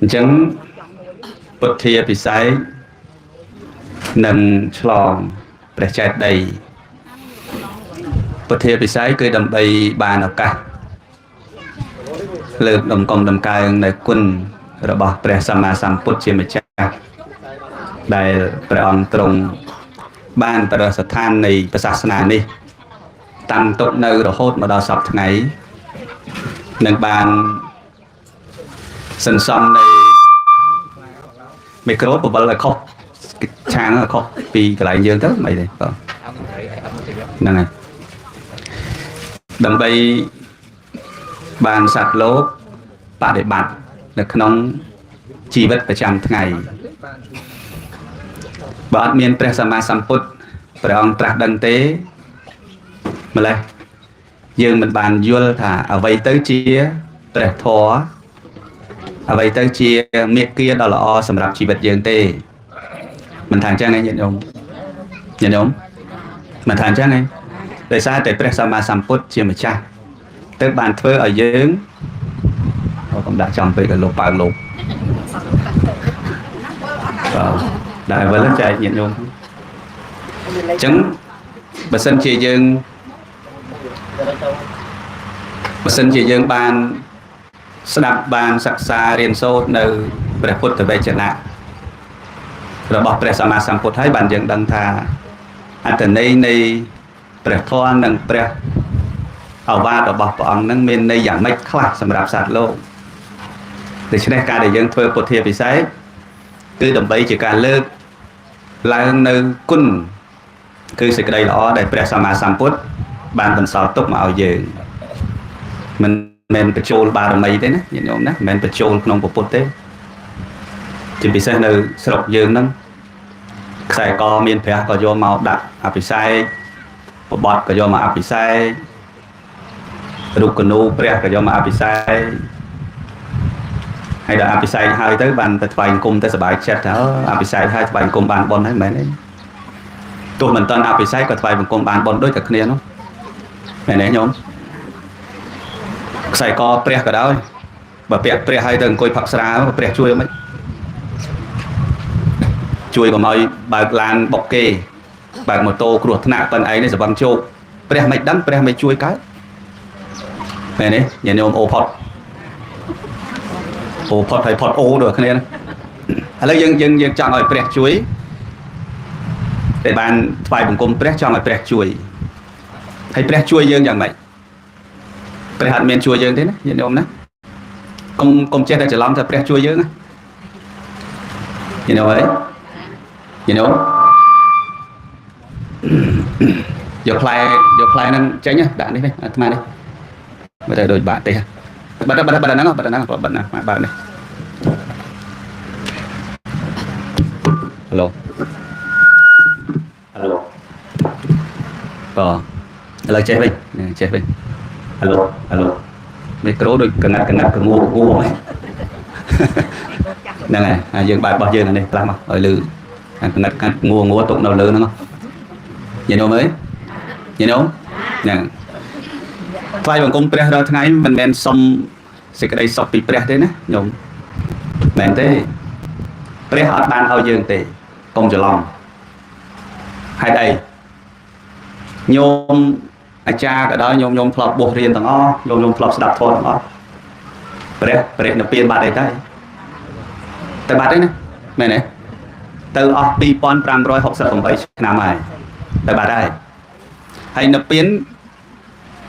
អញ្ចឹងពុទ្ធាពិសេសនឹងឆ្លងព្រះចេតិយពុទ្ធាពិសេសគឺដើម្បីបានឱកាសលើកដំកុំដំកើងនៅគុណរបស់ព្រះសម្មាសម្ពុទ្ធជាម្ចាស់ដែលព្រះអង្គទ្រង់បានប្រស្ថាននៃព្រះសាសនានេះតាំងទុកនៅរហូតមកដល់សព្វថ្ងៃនឹងបានសន្សំនៃមីក្រូពវលឲ្យខុសឆាងឲ្យខុសពីកន្លែងយើងទៅមិនអីទេបាទហ្នឹងហើយដើម្បីបានសត្វលោកបដិបត្តិនៅក្នុងជីវិតប្រចាំថ្ងៃបើអត់មានព្រះសម្មាសម្ពុទ្ធព្រះអង្គត្រាស់ដឹងទេម្លេះយើងមិនបានយល់ថាអ្វីទៅជាព្រះធម៌អ្វីទៅជាមេគាដ៏ល្អសម្រាប់ជីវិតយើងទេមិនថាអញ្ចឹងឯងញាតិញោមញាតិញោមមិនថាអញ្ចឹងឯងដោយសារតែព្រះសម្មាសម្ពុទ្ធជាម្ចាស់ទើបបានធ្វើឲ្យយើងអូកុំដាក់ចំពេកឲ្យលោកប៉ើលោកបាទដាក់ឲ្យវិលចែកញាតិញោមអញ្ចឹងបើសិនជាយើងបើសិនជាយើងបានស្ដាប់បានសិក្សារៀនសូត្រនៅព្រះពុទ្ធវចនៈរបស់ព្រះសម្មាសម្ពុទ្ធហើយបានយើងដឹងថាអត្ថន័យនៃព្រះធម៌និងព្រះអវាទរបស់ព្រះអង្គនឹងមានន័យយ៉ាងម៉េចខ្លះសម្រាប់សត្វលោកដូច្នេះការដែលយើងធ្វើពុទ្ធាពិសេសគឺដើម្បីជាការលើកឡើងនៅគុណគឺសេចក្តីល្អដែលព្រះសម្មាសម្ពុទ្ធបានបន្សល់ទុកមកឲ្យយើងមិនមែនបញ្ចូលបារមីទេណាញាតិញោមណាមិនមែនបញ្ចូលក្នុងពុទ្ធទេជាពិសេសនៅស្រុកយើងហ្នឹងខ្សែកមានព្រះក៏យកមកដាក់អភិសេកបបត់ក៏យកមកអភិសេករូបកនូព្រះក៏យកមកអភិសេកហើយដល់អភិសេកហើយទៅបានទៅថ្វាយអង្គមទៅសប្បាយចិត្តថាអភិសេកហើយថ្វាយអង្គមបានបុណ្យហើយមែនទេទោះមិនតាន់អភិសេកក៏ថ្វាយបង្គំបានបុណ្យដូចតែគ្នានោះមែនទេញោមខ្សែកព្រះក៏ដោយបើពាក់ព្រះហើយទៅអង្គុយផឹកស្រាព្រះជួយមិនជួយកុំឲ្យបើកឡានបុកគេបើកម៉ូតូគ្រោះថ្នាក់ប៉ុនឯងនេះសវឹងជោគព្រះមិនដឹងព្រះមិនជួយកើតមែនទេញាតិញោមអូផុតអូផុតហើយផុតអូដូចគ្នាណាឥឡូវយើងយើងយើងចង់ឲ្យព្រះជួយតែបានថ្វាយបង្គំព្រះចង់ឲ្យព្រះជួយហើយព្រះជួយយើងយ៉ាងម៉េចព្រះអត់មានជួយយើងទេណាញាតិញោមណាកុំកុំចេះតែច្រឡំថាព្រះជួយយើងណាញាតិញោមអើយញាតិញោមយកផ្លែយកផ្លែហ្នឹងចេញដាក់នេះវិញអាត្មានេះមើលទៅដូចបាក់ទេបាត់បាត់បាត់ហ្នឹងបាត់ហ្នឹងបាត់ណាបើកនេះហៅឡូហៅឡូបាទឥឡូវចេះវិញចេះវិញហៅឡូហៅឡូមីក្រូដូចកងាត់កងាត់កងងងហ្នឹងហើយយើងបើករបស់យើងអានេះខ្លះមកឲ្យលឺអាកងាត់កាត់ងងងទុកនៅលើហ្នឹងញាតិញោមអើយញាតិញោមហ្នឹងថ្វាយបង្គំព្រះរាល់ថ្ងៃមិនមែនសុំសេចក្តីសុខពីព្រះទេណាញោមមែនទេព្រះអត់បានឲ្យយើងទេកុំច្រឡំហេតុអីញោមអាចារ្យក៏ដោយញោមញោមធ្លាប់បួសរៀនទាំងអស់ញោមញោមធ្លាប់ស្ដាប់ធម៌ទាំងអស់ព្រះព្រះនិព្វានបាត់អីទៅទៅបាត់ទេណាមែនទេទៅអស់2568ឆ្នាំហើយទៅបាត់ហើយហើយនិព្វាន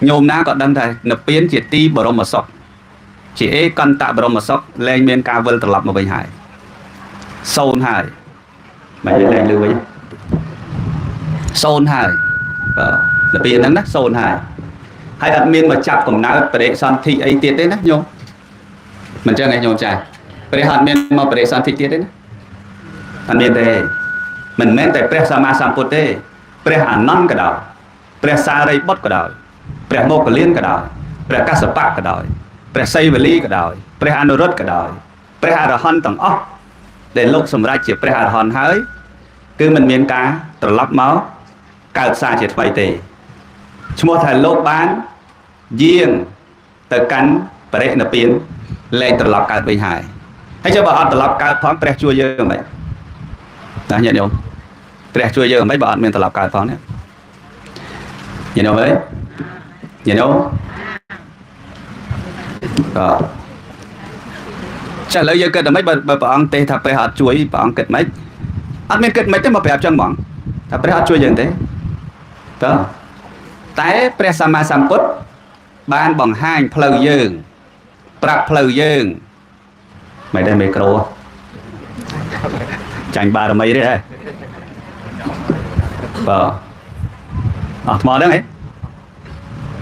ញោមណាក៏ដឹងថានិព្វានជាទីបរមសុខជាអេកន្តបរមសុខលែងមានការវិលត្រឡប់មកវិញហើយសូន្យហើយមិនលែងលឺវិញសូន្យហើយបាទនិព្វានហ្នឹងណាសូន្យហើយហើយអត់មានមកចាប់កំណើតបរិសន្ធិអីទៀតទេណាញោមមិនចឹងឯងញោមចាព្រះអត់មានមកបរិសន្ធិទៀតទេណាអត់មានទេមិនមែនតែព្រះសម្មាសម្ពុទ្ធទេព្រះអានន្ទក៏ដោយព្រះសារីបុត្រក៏ដោយព្រះមោគលានក៏ដោយព្រះកស្សបៈក៏ដោយព្រះសីវលីក៏ដោយព្រះអនុរុទ្ធក៏ដោយព្រះអរហន្តទាំងអស់ដែលលោកសម្រេចជាព្រះអរហន្តហើយគឺមិនមានការត្រឡប់មកកើតសារជាថ្មីទេឈ្មោះថាលោកបានយាងទៅកាន់បរិនិព្វានលែងត្រឡប់កើតវិញហើយ ហើយចុះបើអត់ត្រឡប់កើតផងព្រះជួយយើងមិនណាញាតិញោមព្រះជួយយើងមិនបើអត់មានត្រឡប់កើតផងនេះញាតិញោមអើយញាតិញោមក៏ចាឥឡូវយើងគិតតែម៉េចបើបើព្រះអង្គទេថាព្រះអត់ជួយព្រះអង្គគិតម៉េចអត់មានគិតម៉េចទេមកប្រាប់ចឹងហ្មងថាព្រះអត់ជួយយើងទេតើតែព្រះសម្មាសម្ពុទ្ធបានបង្ហាញផ្លូវយើងប្រាប់ផ្លូវយើងមិនដែរមេក្រូចាញ់បារមីទេហ៎បាទអស់ថ្មហ្នឹងហ៎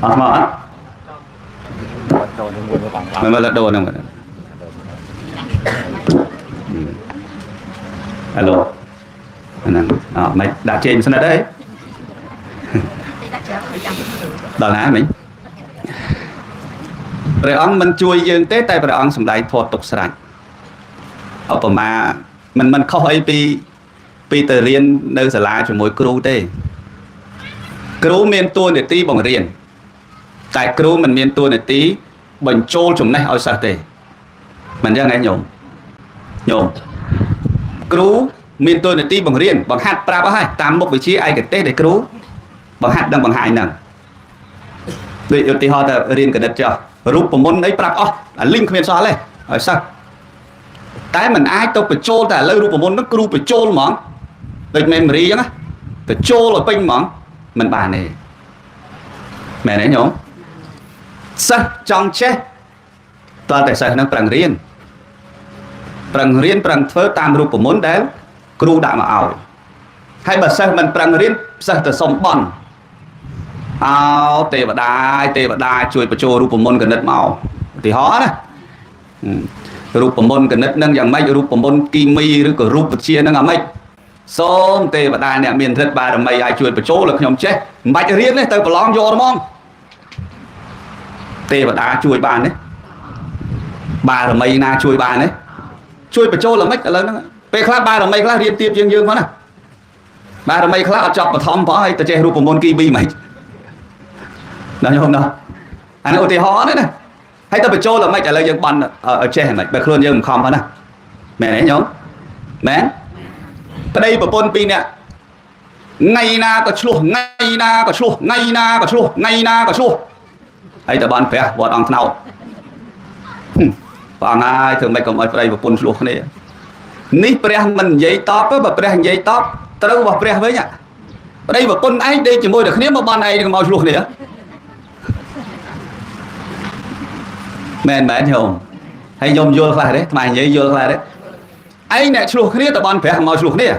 អស់ថ្មអត់ ចូលនឹងមួយមកបង មើលមើលដូរហ្នឹងមើលអាឡូហ្នឹងអត់មិនដាក់ជេមស្និទ្ធទេដល់ណាមិញព្រះអង្គមិនជួយយើងទេតែព្រះអង្គសម្ដែងធម៌ទុកស្រេចឧបមាមិនមិនខុសអីពីពីទៅរៀននៅសាលាជាមួយគ្រូទេគ្រូមានតួនាទីបង្រៀនតែគ្រូមិនមានតួនាទីបញ្ចូលចំណេះឲ្យសិស្សទេមិនចឹងឯងញោមញោមគ្រូមានតួនាទីបង្រៀនបង្ហាត់ប្រាប់អស់ហើយតាមមុខវិជ្ជាឯកទេសដែលគ្រូបង្ហាត់និងបង្ហាញហ្នឹងដូចឧទាហរណ៍ថារៀនគណិតចុះរូបមន្តអីប្រាប់អស់អាលីងគ្មានសល់ទេឲ្យសិស្សតែมันអាចទៅបញ្ចូលតែឥឡូវរូបមន្តហ្នឹងគ្រូបញ្ចូលហ្មងដូច memory ចឹងណាបញ្ចូលឲ្យពេញហ្មងមិនបានទេមែនទេញោមសិស្សចង់ចេះតើតែសិស្សហ្នឹងប្រឹងរៀនប្រឹងរៀនប្រឹងធ្វើតាមរូបមន្តដែលគ្រូដាក់មកឲ្យហើយបើសិស្សមិនប្រឹងរៀនសិស្សទៅសុំបន់អោទេវតាទេវតាជួយបញ្ចូលរូបមន្តគណិតមកឧទាហរណ៍ណារូបមន្តគណិតនឹងយ៉ាងម៉េចរូបមន្តគីមីឬក៏រូបវិទ្យានឹងយ៉ាងម៉េចសូមទេវតាអ្នកមានឫទ្ធិបារមីឲ្យជួយបញ្ចូលឲ្យខ្ញុំចេះមិនបាច់រៀនទេទៅប្រឡងយកហ្មងទេវតាជួយបានទេបារមីណាជួយបានទេជួយបញ្ចូលល្មិចឥឡូវហ្នឹងពេលខ្លះបារមីខ្លះរៀនទៀបជាងយើងផងណាបារមីខ្លះអត់ចប់បឋមផងហើយទៅចេះរូបមន្តគីមីមិនណាញោមណាអានេះឧទាហរណ៍ណាហើយទៅបញ្ចូលល្មិចឥឡូវយើងបន់ឲ្យចេះហ្មងបើខ្លួនយើងមិនខំផងណាមែនទេញោមមែនប្តីប្រពន្ធពីរនាក់ថ្ងៃណាក៏ឆ្លោះថ្ងៃណាក៏ឆ្លោះថ្ងៃណាក៏ឆ្លោះថ្ងៃណាក៏ឆ្លោះហើយទៅបានព្រះវត្តអង្គថ្នោតព្រះអង្គហើយធ្វើម៉េចកុំឲ្យប្តីប្រពន្ធឆ្លោះគ្នានេះព្រះមិននិយាយតបទេបើព្រះនិយាយតបត្រូវរបស់ព្រះវិញប្តីប្រពន្ធឯងដេកជាមួយតែគ្នាមកបានឯងកុំឲ្យឆ្លោះគ្នាមែនមែនញោមហើយញោមយល់ខ្លះទេថ្មនិយាយយល់ខ្លះទេឯងអ្នកឆ្លោះគ្នាទៅបានព្រះមកឆ្លោះគ្នា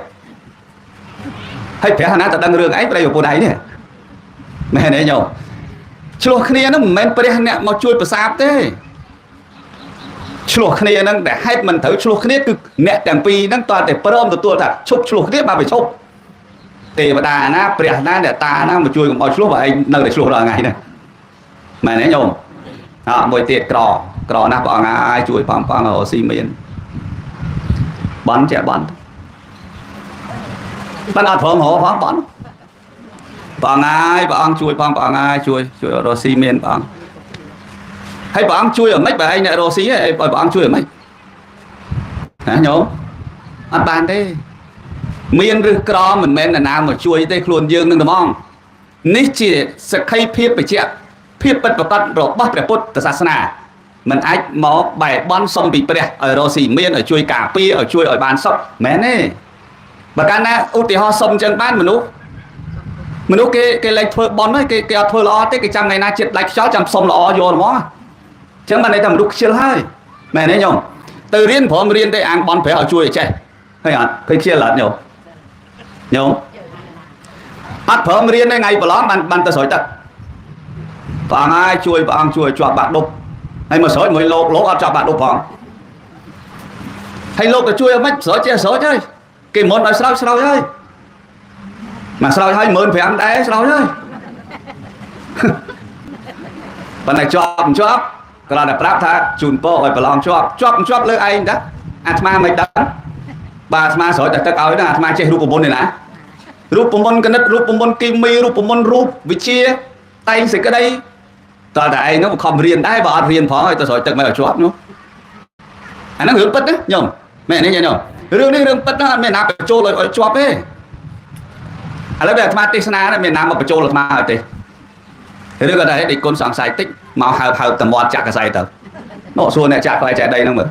ហើយព្រះណាទៅដឹងរឿងឯងប្តីប្រពន្ធឯងនេះមែនទេញោមឆ្លោះគ្នាហ្នឹងមិនមែនព្រះអ្នកមកជួយប្រសាទទេឆ្លោះគ្នាហ្នឹងដែលហេតុមិនត្រូវឆ្លោះគ្នាគឺអ្នកទាំងពីរហ្នឹងតើតែព្រមទទួលថាឈប់ឆ្លោះគ្នាបាទវាឈប់ទេវតាណាព្រះណាអ្នកតាណាមកជួយកុំឲ្យឆ្លោះបើឯងនៅតែឆ្លោះរាល់ថ្ងៃហ្នឹងមែនទេញោមអើមួយទៀតក្រក្រណាស់ព្រះអង្គហើយជួយផងព្រះអង្គរកស៊ីមានបន់ចេះបន់បានអត់ព្រមរកផងបន់ព្រះអង្គហើយព្រះអង្គជួយផងព្រះអង្គហើយជួយជួយរកស៊ីមានព្រះអង្គហើយព្រះអង្គជួយអ្ម៉េចបើឯងអ្នករកស៊ីឯងឲ្យព្រះអង្គជួយអ្ម៉េចណាញោមអត់បានទេមានឬក្រមិនមែននរណាមកជួយទេខ្លួនយើងនឹងត្មងនេះជាសក្ខីភាពបច្ចៈភាពពិតប្រាកដរបស់ព្រះពុទ្ធសាសនាមិនអាចមកបែបន់សុំពីព្រះឲ្យរកស៊ីមានឲ្យជួយការពារឲ្យជួយឲ្យបានសុខមែនទេបើកាលណាឧទាហរណ៍សុំចឹងបានមនុស្សមនុស្សគេគេលែងធ្វើបន់ហើយគេគេអត់ធ្វើល្អទេគេចាំថ្ងៃណាចិត្តដាច់ខ្យល់ចាំសុំល្អយកហ្មងអញ្ចឹងបានន័យថាមនុស្សខ្ជិលហើយមែនទេញោមទៅរៀនព្រមរៀនទេអាងបន់ព្រះឲ្យជួយឲ្យចេះឃើញអត់ឃើញខ្ជិលអត់ញោមញោមអត់ព្រមរៀនទេថ្ងៃប្រឡងបានបានទៅស្រោចទឹកព្រះអង្គហើយជួយព្រះអង្គជួយជាប់បាក់ដប់ហើយមកស្រោចមួយលោកលោកអត់ជាប់បាក់ដប់ផងហើយលោកទៅជួយឲ្យមិនស្រោចចេះស្រោចហើយគេមុនឲ្យស្រោចស្រោចហើយមកស្រោចហើយ15000ដែរស្រោចហើយប៉ុន្តែជាប់មិនជាប់គ្រាន់តែប្រាប់ថាជូនពរឲ្យប្រឡងជាប់ជាប់មិនជាប់លើឯងតាអាត្មាមិនដឹងបាទអាត្មាស្រោចតែទឹកឲ្យណាអាត្មាចេះរូបមន្តនេះណារូបមន្តគណិតរូបមន្តគីមីរូបមន្តរូបវិទ្យាតែងសេចក្តីតើតែឯងនោះខំរៀនដែរបើអត់រៀនផងឲ្យទៅស្រោចទឹកមិនឲ្យជាប់នោះ អាហ្នឹងរឿងពិតណាញោមមែនទេញោមរឿងនេះរឿងពិតណាអត់មានណាបញ្ចូលឲ្យជាប់ទេឥឡូវដែលអាត្មាទេសនាមានណាមកបញ្ចូលអាត្មាឲ្យទេឬក៏តែដេកគុណសង្ស័យតិចមកហើបហើបតមាត់ចាក់កសៃទៅមកសួរអ្នកចាក់ក្លែចែដីហ្នឹងមើល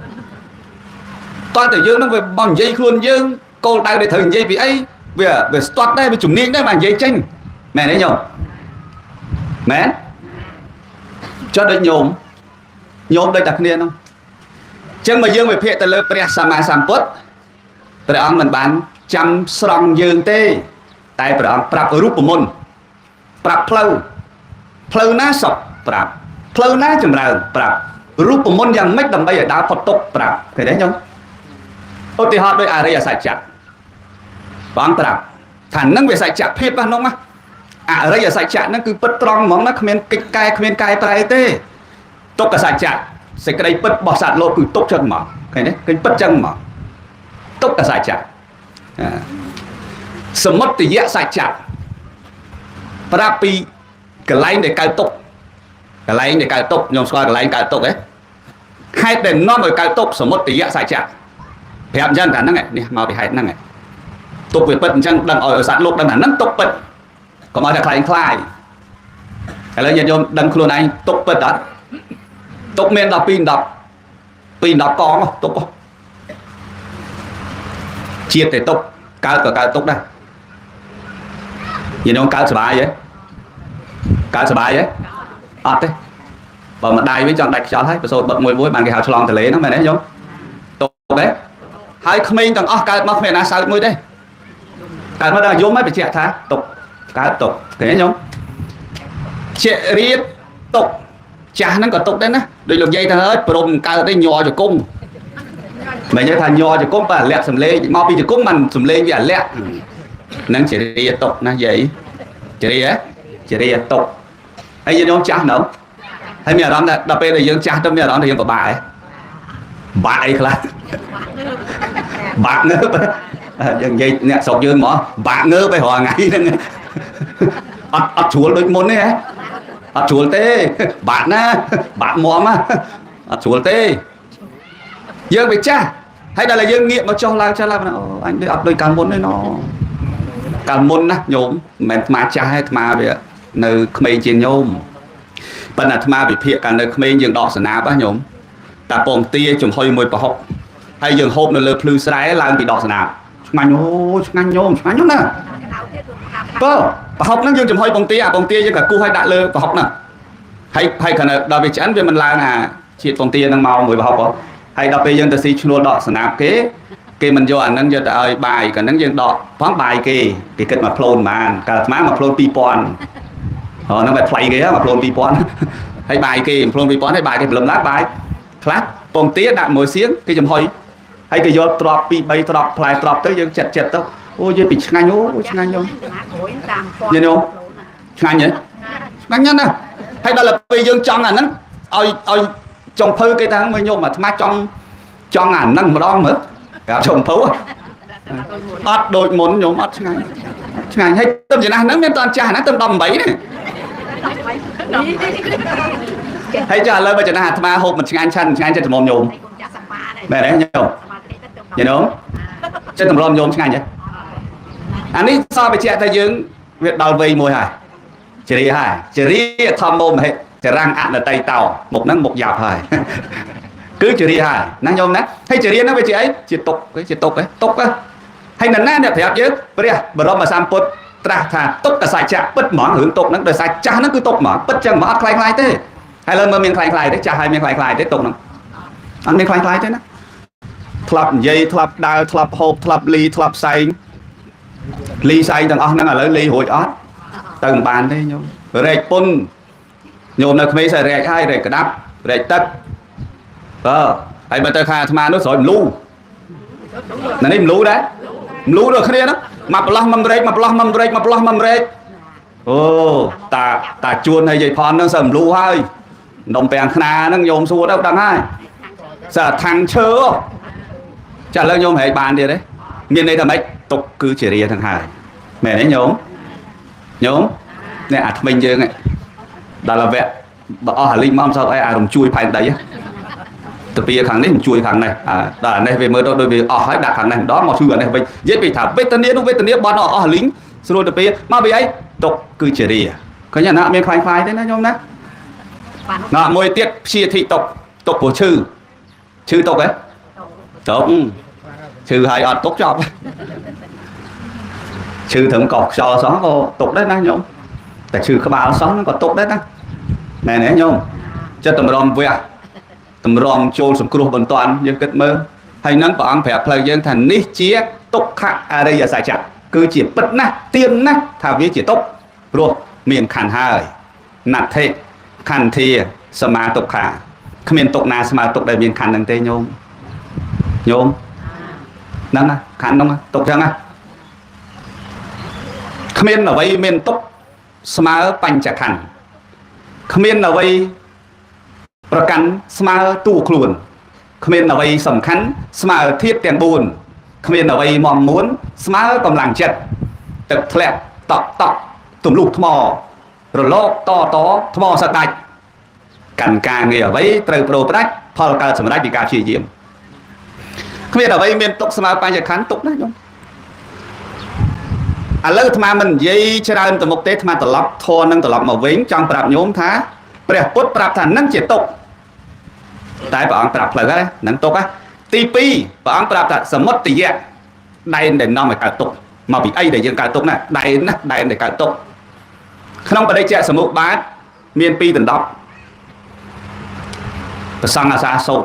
តោះតែយើងហ្នឹងវាមកនិយាយខ្លួនយើងគោលដៅដែលត្រូវនិយាយពីអីវាវាស្ទាត់ដែរវាជំនាញដែរមកនិយាយចេញមែនទេញោមមែនចុះដូចញោមញោមដូចតែគ្នាហ្នឹងចឹងមកយើងវិភាគទៅលើព្រះសម្មាសម្ពុទ្ធព្រះអង្គមិនបានចាំស្រង់យើងទេតែព្រះអង្គប្រាប់រូបមន្តប្រាប់ផ្លូវផ្លូវណាសុខប្រាប់ផ្លូវណាចម្រើនប្រាប់រូបមន្តយ៉ាងម៉េចដើម្បីឲ្យដើរផុតទុក្ខប្រាប់ឃើញទេញោមឧទាហរណ៍ដូចអរិយសច្ចៈព្រះអង្គប្រាប់ថានឹងវាសច្ចៈភាពហ្នឹងណាអរិយសច្ចៈហ្នឹងគឺពិតត្រង់ហ្មងណាគ្មានកិច្ចកែគ្មានកែប្រែទេទុក្ខសច្ចៈសេចក្តីពិតរបស់សត្វលោកគឺទុក្ខចឹងហ្មងឃើញទេឃើញពិតចឹងហ្មងទុក្ខសច្ចៈសមុទយសច្ចៈប្រាប់ពីកន្លែងដែលកើតទុក្ខកន្លែងដែលកើតទុក្ខខ្ញុំស្គាល់កន្លែងកើតទុក្ខហ៎ហេតុដែលនាំឲ្យកើតទុក្ខសមុទយសច្ចៈប្រាប់អញ្ចឹងថាហ្នឹងនេះមកពីហេតុហ្នឹងទុក្ខវាពិតអញ្ចឹងដឹងឲ្យសត្វលោកដឹងថាហ្នឹងទុក្ខពិតកុំឲ្យតែខ្លែងខ្លាយឥឡូវញាតិញោមដឹងខ្លួនឯងទុក្ខពិតអត់ទុក្ខមានដល់2 10 2 10កងទុក្ខជាតិតែទុក្ខកើតក៏កើតទុក្ខដែរញាតិញោមកើតសុបាយហ៎កើតសុបាយហ៎អត់ទេបើម្ដាយវិញចង់ដាច់ខ្យល់ហើយប្រសូតបិទមួយមួយបានគេហៅឆ្លងទលេហ្នឹងមែនទេញោមទុក្ខទេហើយក្មេងទាំងអស់កើតមកគ្មានណាសើចមួយទេកើតមកដល់យំហើយបញ្ជាក់ថាទុក្ខកើតទុក្ខឃើញទេញោមជារៀបទុក្ខចាស់ហ្នឹងក៏ទុក្ខដែរណាដូចលោកយាយថាហើយព្រមកើតទេញ័រជង្គង់មិននិយាយថាញ័រជង្គង់បើអាលាក់សំលេងមកពីជង្គង់มันសំលេងវាអាលាក់ហ្នឹងជារាទុក្ខណាយាយជារាជារាទុក្ខហើយញោមចាស់នៅហើយមានអារម្មណ៍ថាដល់ពេលដែលយើងចាស់ទៅមានអារម្មណ៍ថាយើងពិបាកហ៎បាក់អីខ្លះបាក់ងើបយើងនិយាយអ្នកស្រុកយើងហ្មងបាក់ងើបឯរាល់ថ្ងៃហ្នឹងអត់អត់ជ្រួលដូចមុនទេហ៎អត់ជ្រួលទេបាក់ណាបាក់មមអត់ជ្រួលទេយើងវាចាស់ហើយដល់តែយើងងាកមកចុះឡើងចុះឡើងអូអញដូចអត់ដូចកាលមុនទេណកាលមុនណាញោមមិនមែនអាត្មាចាស់ទេអាត្មាវានៅក្មេងជាងញោមប៉ុន្តែអាត្មាវិភាគកាលនៅក្មេងយើងដកសណាបណាញោមតាពងទាចំហុយមួយប្រហុកហើយយើងហូបនៅលើភ្លឺស្រែឡើងពីដកសណាបឆ្ងាញ់អូឆ្ងាញ់ញោមឆ្ងាញ់ណាស់បើប្រហុកហ្នឹងយើងចំហុយពងទាអាពងទាយើងក៏គោះឲ្យដាក់លើប្រហុកហ្នឹងហើយហើយគ្រាន់តែដល់វាឆ្អិនវាមិនឡើងអាជាតិពងទាហ្នឹងមកមួយប្រហុកហ៎ហើយដល់ពេលយើងទៅស៊ីឈ្នួលដកសណាបគេគេមិនយកអាហ្នឹងយកទៅឲ្យបាយកាលហ្នឹងយើងដកផងបាយគេគេគិតមកផ្លូនប៉ុន្មានកាលអាត្មាមកផ្លូន2000អូហ្នឹងបែបថ្លៃគេមកផ្លូន2000ហើយបាយគេផ្លូន2000ហើយបាយគេព្រលឹមឡើងបាយខ្លះពងទាដាក់មួយសៀងគេចំហុយហើយគេយកទ្រប2 3ទ្របផ្លែទ្របទៅយើងចិត្តចិត្តទៅអូយពីឆ្ងាញ់អូឆ្ងាញ់ញោមញោមឆ្ងាញ់ហ៎ឆ្ងាញ់ណាស់ហើយដល់ពេលយើងចង់អាហ្នឹងឲ្យឲ្យចុងភៅគេថាមើលញោមអាត្មាចង់ចង់អាហ្នឹងម្ដងមើលប្រាប់ចុងភៅអត់ដូចមុនញោមអត់ឆ្ងាញ់ឆ្ងាញ់ហើយទៅចំណាស់ហ្នឹងមានតន់ចាស់ណាទៅ18នេះហើយចាឥឡូវបើចំណាស់អាត្មាហូបមិនឆ្ងាញ់ឆាន់ឆ្ងាញ់ចិត្តច្រមុំញោមមែនទេញោមញោមចិត្តតម្រាំញោមឆ្ងាញ់ហ៎អានេះសបញ្ជាក់ថាយើងវាដល់វ័យមួយហើយជរាហើយជរាធម្មោមហិចរាំងអនតីតោមុខហ្នឹងមុខយ៉ាប់ហើយគឺជរាហើយណាញោមណាហើយជរាហ្នឹងវាជាអីជាទុក្ខជាទុក្ខហ៎ទុក្ខហើយនរណាអ្នកប្រាប់យើងព្រះបរមសម្ពុទ្ធត្រាស់ថាទុក្ខសច្ចៈពិតហ្មងរឿងទុក្ខហ្នឹងដោយសារចាស់ហ្នឹងគឺទុក្ខហ្មងពិតចឹងហ្មងអត់ខ្លាយខ្លាយទេហើយឥឡូវមើលមានខ្លាយខ្លាយទេចាស់ហើយមានខ្លាយខ្លាយទេទុក្ខហ្នឹងអត់មានខ្លាយខ្លាយទេណាធ្លាប់និយាយធ្លាប់ដើរធ្លាប់ហូបធ្លាប់លីធ្លាប់សែងលីសែងទាំងអស់ហ្នឹងឥឡូវលីរួចអត់ទៅមិនបានទេញោមរែកពុនញោមនៅក្មេងសែរែកហើយរែកក្តាប់រែកទឹកបើហើយបើទៅខាងអាត្មានោះស្រោចមលូណានេះមលូដែរមលូដូចគ្នាហ្នឹងមកប្រឡោះមករែកមកប្រឡោះមករែកមកប្រឡោះមករែកអូតាតាជួនហើយយាយផនហ្នឹងសើមលូហើយនំពាំងខ្នាហ្នឹងញោមសួរទៅដឹងហើយសើថាំងឈើចាឥឡូវញោមរែកបានទៀតទេមានន័យថាម៉េចទុកគឺជារាទាំងហើយមែនទេញោមញោមនេះអាថ្មិញយើងដល់វគ្គបើអស់អាលីងមកមិនសូវអីអារំជួយផែនដី ទៅពីខាងនេះមិនជួយខាងនេះអាដល់អានេះវាមើលទៅដូចវាអស់ហើយដាក់ខាងនេះម្ដងមកជួយអានេះវិញនិយាយពីថាវេទនានោះវេទនាបន់អស់លីងស្រួលទៅពីមកពីអីទុកគឺជារាឃើញអាណាអត់មានខ្លាញ់ខ្លាយទេណាញោមណា បាន ណាមួយទៀតព្យាធិទុកទុកព្រោះឈឺឈឺទុកហ៎ទុកឈឺហើយអត់ទុកចប់ឈឺត្រឹមកោះខ្យល់សោះក៏ទុកដែរណាញោមតែឈឺក្បាលសោះហ្នឹងក៏ទុកដែរណាមែនទេញោមចិត្តតម្រាំវះតម្រាំចូលសង្គ្រោះបន្ទាន់យើងគិតមើលហើយនឹងព្រះអង្គប្រាប់ផ្លូវយើងថានេះជាទុក្ខអរិយសច្ចៈគឺជាពិតណាស់ទៀងណាស់ថាវាជាទុក្ខព្រោះមានខណ្ឌហើយណដ្ឋិខន្ធាសមាទុក្ខាគ្មានទុក្ខណាស្មើទុក្ខដែលមានខណ្ឌហ្នឹងទេញោមញោមហ្នឹងណាខណ្ឌហ្នឹងណាទុក្ខចឹងណាគ្មានអ្វីមានទុក្ខស្មើបញ្ចខណ្ឌគ្មានអ្វីប្រកាន់ស្មើតួខ្លួនគ្មានអ្វីសំខាន់ស្មើធាតុទាំង4គ្មានអ្វីមមមួនស្មើកម្លាំងចិត្តទឹកធ្លាក់តក់តក់ទម្លុះថ្មរលកតតថ្មសដាច់កាន់ការងារអ្វីត្រូវប្រូផ្ដាច់ផលកើតសម្រេចពីការព្យាយាមគ្មានអ្វីមានទុកស្មើបញ្ញខណ្ឌទុកណាញោមឥឡូវអាត្មាមិននិយាយច្រើនទៅមុខទេអាត្មាត្រឡប់ធរនឹងត្រឡប់មកវិញចង់ប្រាប់ញោមថាព្រះពុទ្ធប្រាប់ថានឹងជាទុកតែព្រះអង្គប្រាប់ផ្លូវហើយនឹងទុកហ៎ទី2ព្រះអង្គប្រាប់ថាសមុទយៈដែនដែលនាំឲ្យកើតទុកមកពីអីដែលយើងកើតទុកណាដែនណាដែនដែលកើតទុកក្នុងបដិច្ចសមុបាទមាន2ដណ្ដប់ប្រសង្ឃអាសាសោត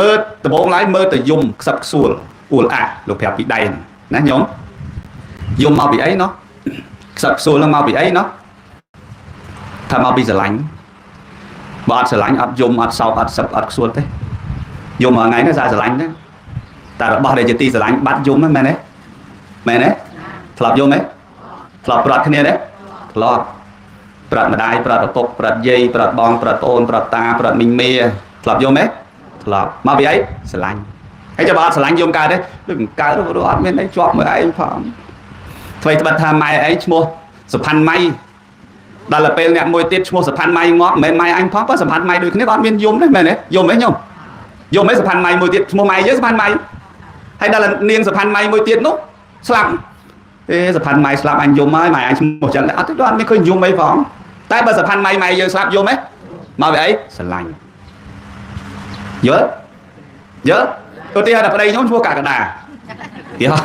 មើលដំបងឡើយមើលទៅយំខ្សឹបខ្សួលអួលអាក់លោកប្រាប់ពីដែនណាញោមយំមកពីអីណោះខ្សឹបខ្សួលនឹងមកពីអីណោះថាមកពីស្រឡាញ់បើអត់ស្រឡាញ់អត់យំអត់សោកអត់សឹកអត់ខ្សួលទេយំមួយថ្ងៃនេះសារស្រឡាញ់ទេតែរបស់ដែលជាទីស្រឡាញ់បាត់យំហ្នឹងមែនទេមែនទេធ្លាប់យំទេធ្លាប់ប្រត់គ្នាទេធ្លាប់ប្រត់ម្ដាយប្រត់ឪពុកប្រត់យាយប្រត់បងប្រត់ប្អូនប្រត់តាប្រត់មីងមាធ្លាប់យំទេធ្លាប់មកពីអីស្រឡាញ់ហើយចាំបើអត់ស្រឡាញ់យំកើតទេដូចមិនកើតព្រោះអត់មានអីជាប់មួយឯងផងថ្មីត្បិតថាម៉ែឯងឈ្មោះសុផាន់ម៉ៃដល់ទៅពេលអ្នកមួយទៀតឈ្មោះសុផាន់ម៉ៃងាប់មិនមែនម៉ែអញផងបើសុផាន់ម៉ៃដូចគ្នាក៏អត់មានយំដែរមែនទេយំទេញោមយំទេសុផាន់ម៉ៃមួយទៀតឈ្មោះម៉ៃយើងសុផាន់ម៉ៃហើយដល់នាងសុផាន់ម៉ៃមួយទៀតនោះស្លាប់ទេសុផាន់ម៉ៃស្លាប់អញយំហើយម៉ែអញឈ្មោះចឹងដែរអត់ទេអត់មានឃើញយំអីផងតែបើសុផាន់ម៉ៃម៉ែយើងស្លាប់យំទេមកពីអីស្រឡាញ់យល់យល់ឧទាហរណ៍ថាប្តីខ្ញុំឈ្មោះកកដាយល់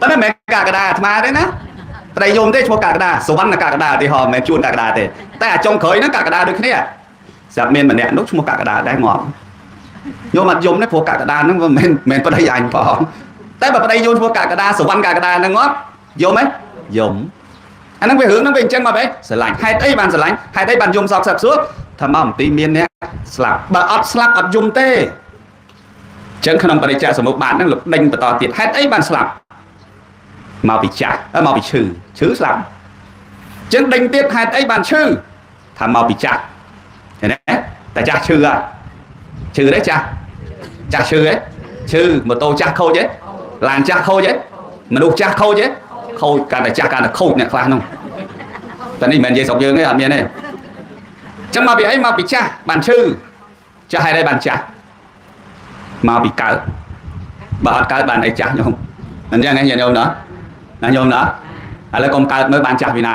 តែមិនមែនកកដាអាត្មាទេណាប្តីខ្ញុំទេឈ្មោះកកដាសវណ្ណកកដាឧទាហរណ៍មិនមែនជួនកកដាទេតែអាចុងក្រោយហ្នឹងកកដាដូចគ្នាស្រាប់មានម្នាក់នោះឈ្មោះកកដាដែរងាប់ខ្ញុំអត់យំទេព្រោះកកដាហ្នឹងវាមិនមែនប្តីអញផងតែបើប្តីខ្ញុំឈ្មោះកកដាសវណ្ណកកដាហ្នឹងងាប់យំទេយំអាហ្នឹងវារឿងហ្នឹងវាអញ្ចឹងមកបែស្រឡាញ់ហេតុអីបានស្រឡាញ់ហេតុអីបានយំសោកសឹកសួរថាមកមន្ទីរមានអ្នកស្លាប់បើអត់ស្លាប់អត់យំទេអញ្ចឹងក្នុងបរិច្ចាសមុបាទហ្នឹងលោកដេញបន្តទៀតហេតុអីបានស្លាប់មកពីចាស់មកពីឈឺឈឺស្លាប់អញ្ចឹងដេញទៀតហេតុអីបានឈឺថាមកពីចាស់ឃើញទេតែចាស់ឈឺហ่ะឈឺទេចាស់ចាស់ឈឺទេឈឺម៉ូតូចាស់ខូចទេឡានចាស់ខូចទេមនុស្សចាស់ខូចទេខូចកាន់តែចាស់កាន់តែខូចអ្នកខ្លះនោះតែនេះមិនមែននិយាយស្រុកយើងទេអត់មានទេអញ្ចឹងមកពីអីមកពីចាស់បានឈឺចាស់ហេតុអីបានចាស់មកពីកើតបើអត់កើតបានអីចាស់ញោមអញ្ចឹងហ៎ញាតិញោមណាណាញោមណាឥឡូវកុំកើតមើលបានចាស់ពីណា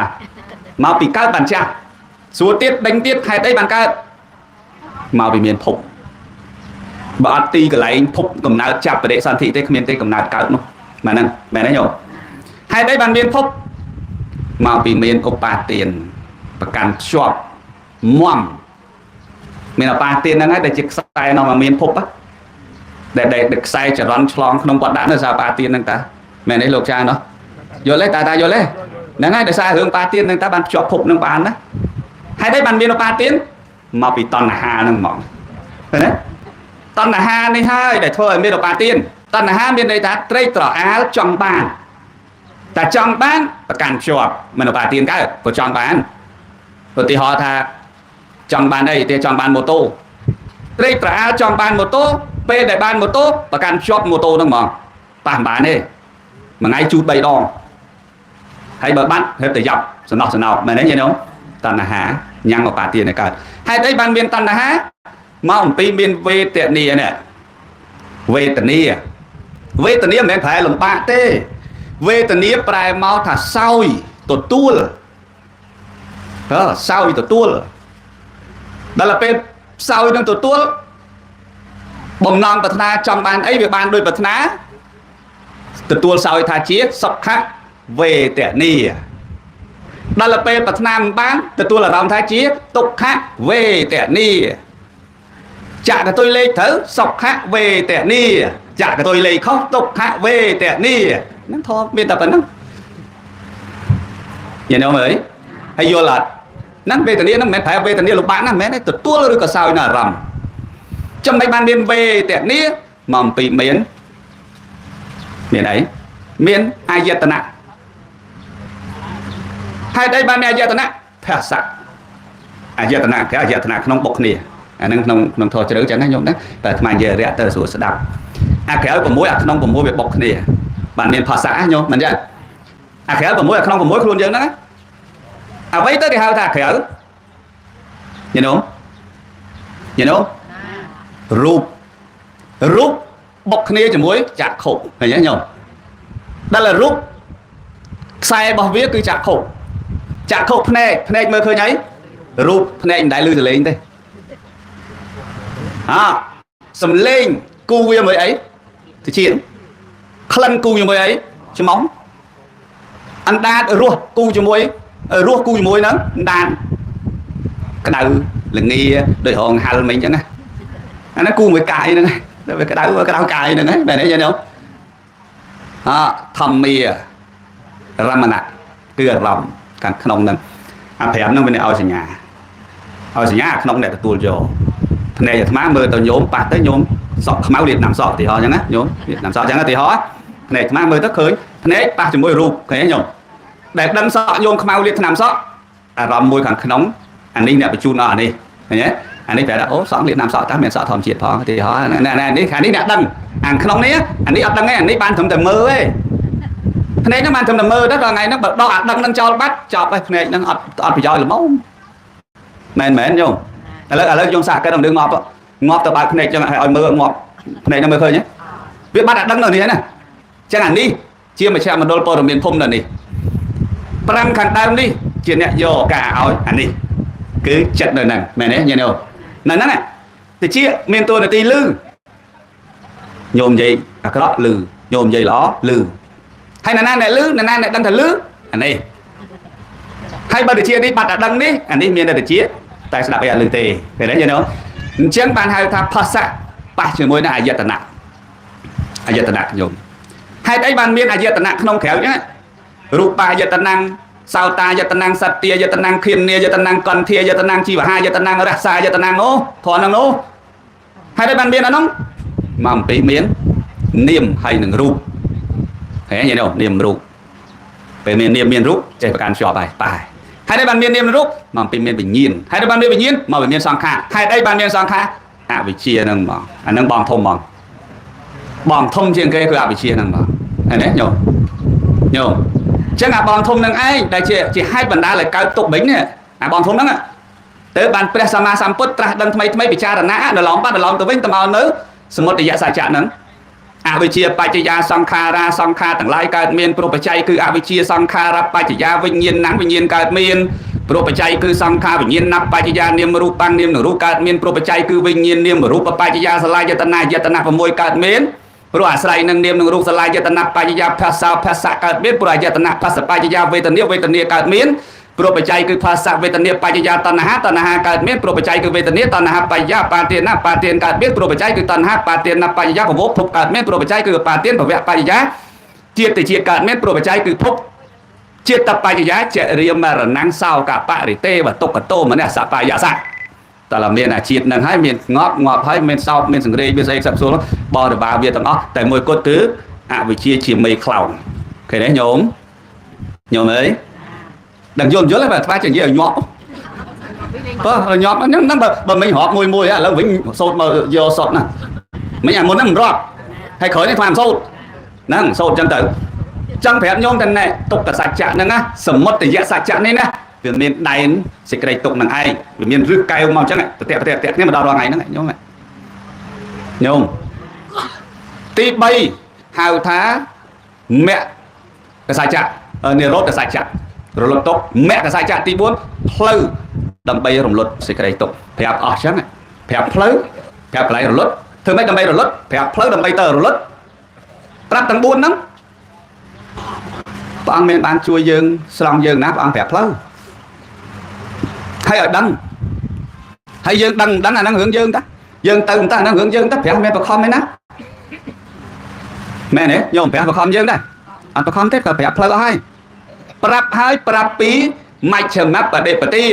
មកពីកើតបានចាស់សួរទៀតដេញទៀតហេតុអីបានកើតមកពីមានភពបើអត់ទីកន្លែងភពកំណើតចាប់បដិសន្ធិទេគ្មានទេកំណើតកើតនោះមែនហ្នឹងមែនទេញោមហេតុអីបានមានភពមកពីមានឧបាទានប្រកាន់ភ្ជាប់មមមានឧបាទានហ្នឹងហើយដែលជាខ្សែនាំឲ្យមានភពណាដែលដែលខ្សែចរន្តឆ្លងក្នុងវត្តដាក់នៅសារបាទានហ្នឹងតាមែនទេលោកចាណោះយល់ទេតាតាយល់ទេហ្នឹងហើយដោយសាររឿងបាទានហ្នឹងតាបានភ្ជាប់ភពហ្នឹងបានណាហេតុអីបានមានឧបាទានមកពីតណ្ហាហ្នឹងហ្មងឃើញទេតណ្ហានេះហើយដែលធ្វើឲ្យមានឧបាទានតណ្ហាមានន័យថាត្រេកត្រអាលចង់បានតែចង់បានប្រកាន់ភ្ជាប់មិនឧបាទានកើតព្រោះចង់បានឧទាហរណ៍ថាចង់បានអីទេចង់បានម៉ូតូត្រេកត្រអាលចង់បានម៉ូតូពេលដែលបានម៉ូតូប្រកាន់ភ្ជាប់ម៉ូតូហ្នឹងហ្មងប៉ះមិនបានទេមួយថ្ងៃជូត3ដងហើយបើបាត់ហេតុតែយ៉ាប់សំណោះសំណោកមែនទេញាតិញោមតណ្ហា ញ៉ាំឧបាទានឲ្យកើតហេតុអីបានមានតណ្ហាមកអំពីមានវេទនានេះវេទនាវេទនាមិនមែនប្រែលំបាកទេវេទនាប្រែមកថាសោយទទួលហ៎សោយទទួលដល់ពេលសោយនឹងទទួលបំណងប្រាថ្នាចង់បានអីវាបានដោយប្រាថ្នាទទួលសោយថាជាសុខៈវេទនាដល់ពេលប្រាថ្នាមិនបានទទួលអារម្មណ៍ថាជាទុក្ខវេទនាចាក់កតុយលេខត្រូវសុខៈវេទនាចាក់កតុយលេខខុសទុក្ខវេទនាហ្នឹងធម៌មានតែប៉ុណ្្នឹងញ៉ឹងអើយហើយយល់អត់ហ្នឹងវេទនាហ្នឹងមិនមែនប្រែវេទនាលំបាកណាស់មិនមែនទេទទួលឬក៏សោយនៅអារម្មណ៍ចំណេញបានមានវេទនាមកអំពីមានមានអីមានអាយតនៈហេតុអីបានមានអាយតនៈភាសៈអាយតនៈគេអាយតនៈក្នុងបុកគ្នាអាហ្នឹងក្នុងក្នុងធម៌ជ្រៅចឹងណាញោមណាតែអាត្មានិយាយរយៈទៅស្រួលស្ដាប់អាក្រៅ6អាក្នុង6វាបុកគ្នាបានមានភាសាញោមមិនចឹងអាក្រៅ6អាក្នុង6ខ្លួនយើងហ្នឹងអ្វីទៅគេហៅថាអាក្រៅញោមញោមរូបរូបបុកគ្នាជាមួយចក្ខុឃើញទេញោមដល់រូបខ្សែរបស់វាគឺចក្ខុចក្ខុភ្នែកភ្នែកមើលឃើញអីរូបភ្នែកមិនដែលលឺសលេងទេអសំលេងគូវាមួយអីតិចក្លិនគូជាមួយអីច្មោះអណ្ដាតរស់គូជាមួយរស់គូជាមួយហ្នឹងអណ្ដាតក្តៅលងាដូចរងហាល់មិញចឹងណាអាហ្នឹងគូមួយកាយហ្នឹងតែវាក្តៅក្តៅកាយហ្នឹងមែនទេញោមអធម្មារមណៈគឺអារម្មណ៍ខាងក្នុងហ្នឹងអា5ហ្នឹងវាឲ្យសញ្ញាឲ្យសញ្ញាក្នុងអ្នកទទួលយកភ្នែកអាត្មាមើលទៅញោមប៉ះទៅញោមសក់ខ្មៅលាបណាំសក់ឧទាហរណ៍អញ្ចឹងណាញោមលាបណាំសក់អញ្ចឹងឧទាហរណ៍ភ្នែកអាត្មាមើលទៅឃើញភ្នែកប៉ះជាមួយរូបឃើញទេញោមដែលដឹងសក់ញោមខ្មៅលាបថ្នាំសក់អារម្មណ៍មួយខាងក្នុងអានេះអ្នកបញ្ជូនដល់អានេះឃើញទេអានេះប្រែថាអូសក់លាបណាំសក់តាមានសក់ធម្មជាតិផងឧទាហរណ៍នេះខាងនេះអ្នកដឹងអាក្នុងនេះអានេះអត់ដឹងទេអានេះបានត្រឹមតែមើលទេភ្នែកហ្នឹងបានត្រឹមតែមើលទៅដល់ថ្ងៃហ្នឹងបើដកអាដឹងហ្នឹងចោលបាត់ចប់ហើយភ្នែកហ្នឹងអត់អត់ប្រយោជន៍ល្មមមែនមែនញោមឥឡូវញោមសាកកិតនឹងងាប់ងាប់ទៅបើកភ្នែកចឹងឲ្យមើលងាប់ភ្នែកហ្នឹងមើលឃើញទេវាបាត់អាដឹងនៅនេះណាចឹងអានេះជាមជ្ឈមណ្ឌលព័ត៌មានភូមិនៅនេះ5ខាងដើមនេះជាអ្នកយកការឲ្យអានេះគឺចិត្តនៅហ្នឹងមែនទេញោមនៅហ្នឹងតិចមានតួនាទីលឺញោមនិយាយអាក្រក់លឺញោមនិយាយល្អលឺហើយណាណាអ្នកលឺណាណាអ្នកដឹងថាលឺអានេះហើយបើតិចនេះបាត់អាដឹងនេះអានេះមានតែតិចតែស្ដាប់អីអត់លឺទេឃើញទេញោមអញ្ចឹងបានហៅថាផសៈប៉ះជាមួយនឹងអាយតនៈអាយតនៈញោមហេតុអីបានមានអាយតនៈក្នុងក្រៅហ្នឹងរូបាយតនៈសោតាយតនៈសត្យាយតនៈខិនាយតនៈកន្ធាយតនៈជីវហាយតនៈរសាយតនៈអូធរហ្នឹងនោះហេតុអីបានមានអានោះមកអំពីមាននាមហើយនឹងរូបឃើញទេញោមនាមរូបពេលមាននាមមានរូបចេះប្រកាន់ជាប់ហើយប៉ះហេតុអីបានមាននាមរូបមកអំពីមានវិញ្ញាណហេតុអីបានមានវិញ្ញាណមកពីមានសង្ខារហេតុអីបានមានសង្ខារអវិជ្ជាហ្នឹងហ្មងអាហ្នឹងបងធំហ្មងបងធំជាងគេគឺអវិជ្ជាហ្នឹងហ្មងឃើញទេញោមញោមចឹងអាបងធំនឹងឯងដែលជាជាហេតុបណ្ដាលឲ្យកើតទុកវិញនេះអាបងធំហ្នឹងទៅបានព្រះសម្មាសម្ពុទ្ធត្រាស់ដឹងថ្មីថ្មីពិចារណាដល់ឡងបាត់ដល់ឡងទៅវិញទៅមកនៅសមុទយសច្ចៈហ្នឹងអវិជ្ជាបច្ចយាសង្ខារាសង្ខារទាំងឡាយកើតមានព្រោះបច្ច័យគឺអវិជ្ជាសង្ខារបច្ចយាវិញ្ញាណណាំវិញ្ញាណកើតមានព្រោះបច្ច័យគឺសង្ខារវិញ្ញាណណាប់បច្ចយានាមរូបាំងនាមរូបកើតមានព្រោះបច្ច័យគឺវិញ្ញាណនាមរូបបច្ចយាសលាយតនាយតនៈ6កើតមានព្រោះអាស្រ័យនឹងនាមនឹងរូបសលាយតនៈបច្ចយាភាសាភាសាកើតមានព្រោះអាយតនៈភាសបច្ចយាវេទនាវេទនាកើតមានព្រោះបច្ច័យគឺភាសាវេទនាបច្ចយាតណ្ហាតណ្ហាកើតមានព្រោះបច្ច័យគឺវេទនាតណ្ហាបច្ចយាបាទានបាទានកើតមានព្រោះបច្ច័យគឺតណ្ហាបាទានបច្ចយាភវភពកើតមានព្រោះបច្ច័យគឺបាទានភវៈបច្ចយាជាតិជាតិកើតមានព្រោះបច្ច័យគឺភពជាតិបច្ចយាចរិយមរណងសោកបរិទេវទុក្កតោមនស្សបាយសៈតើមានអាជាតិនឹងហើយមានងាប់ងាប់ហើយមានសោកមានសង្រេងមានស្អីខ្សឹបសួលបរិបាវាទាំងអស់តែមួយគត់គឺអវិជ្ជាជាមេខ្លោងឃើញទេញោមញោមអើយដឹងយល់យល់ហើយបាទថ្វាយចេះនិយាយឲ្យញាប់បើញាប់ហ្នឹងហ្នឹងបើមិញរាប់មួយមួយឥឡូវវិញសូត្រមកយកសុតណាមិញអាមុនហ្នឹងមិនរាប់ហើយក្រោយនេះថ្វាយមិនសូត្រហ្នឹងសូត្រចឹងទៅចង់ប្រាប់ញោមតែណែទុក្ខសច្ចៈហ្នឹងណាសមុទយសច្ចៈនេះណា វាមានដែនសេចក្តីទុកនឹងឯងវាមានរឹសកែវមកអញ្ចឹងតតិបតិគ្នាមកដល់រាល់ថ្ងៃហ្នឹងញោមញោមទី3ហៅថាមគ្គសច្ចៈនិរោធសច្ចៈរលត់ទុកមគ្គសច្ចៈទី4ផ្លូវដើម្បីរំលត់សេចក្តីទុកប្រាប់អស់អញ្ចឹងប្រាប់ផ្លូវប្រាប់កន្លែងរលត់ធ្វើម៉េចដើម្បីរលត់ប្រាប់ផ្លូវដើម្បីទៅរលត់ប្រាប់ទាំង4ហ្នឹងព្រះអង្គមានបានជួយយើងស្រង់យើងណាព្រះអង្គប្រាប់ផ្លូវហើយឲ្យដឹងហើយយើងដឹងដឹងអាហ្នឹងរឿងយើងតាយើងទៅតាអាហ្នឹងរឿងយើងតាព្រះមានបខំឯណាមែនទេញោមព្រះបខំយើងដែរអត់បខំទេក៏ប្រាប់ផ្លូវអស់ហើយប្រាប់ហើយប្រាប់ពីមជ្ឈមបដិបទា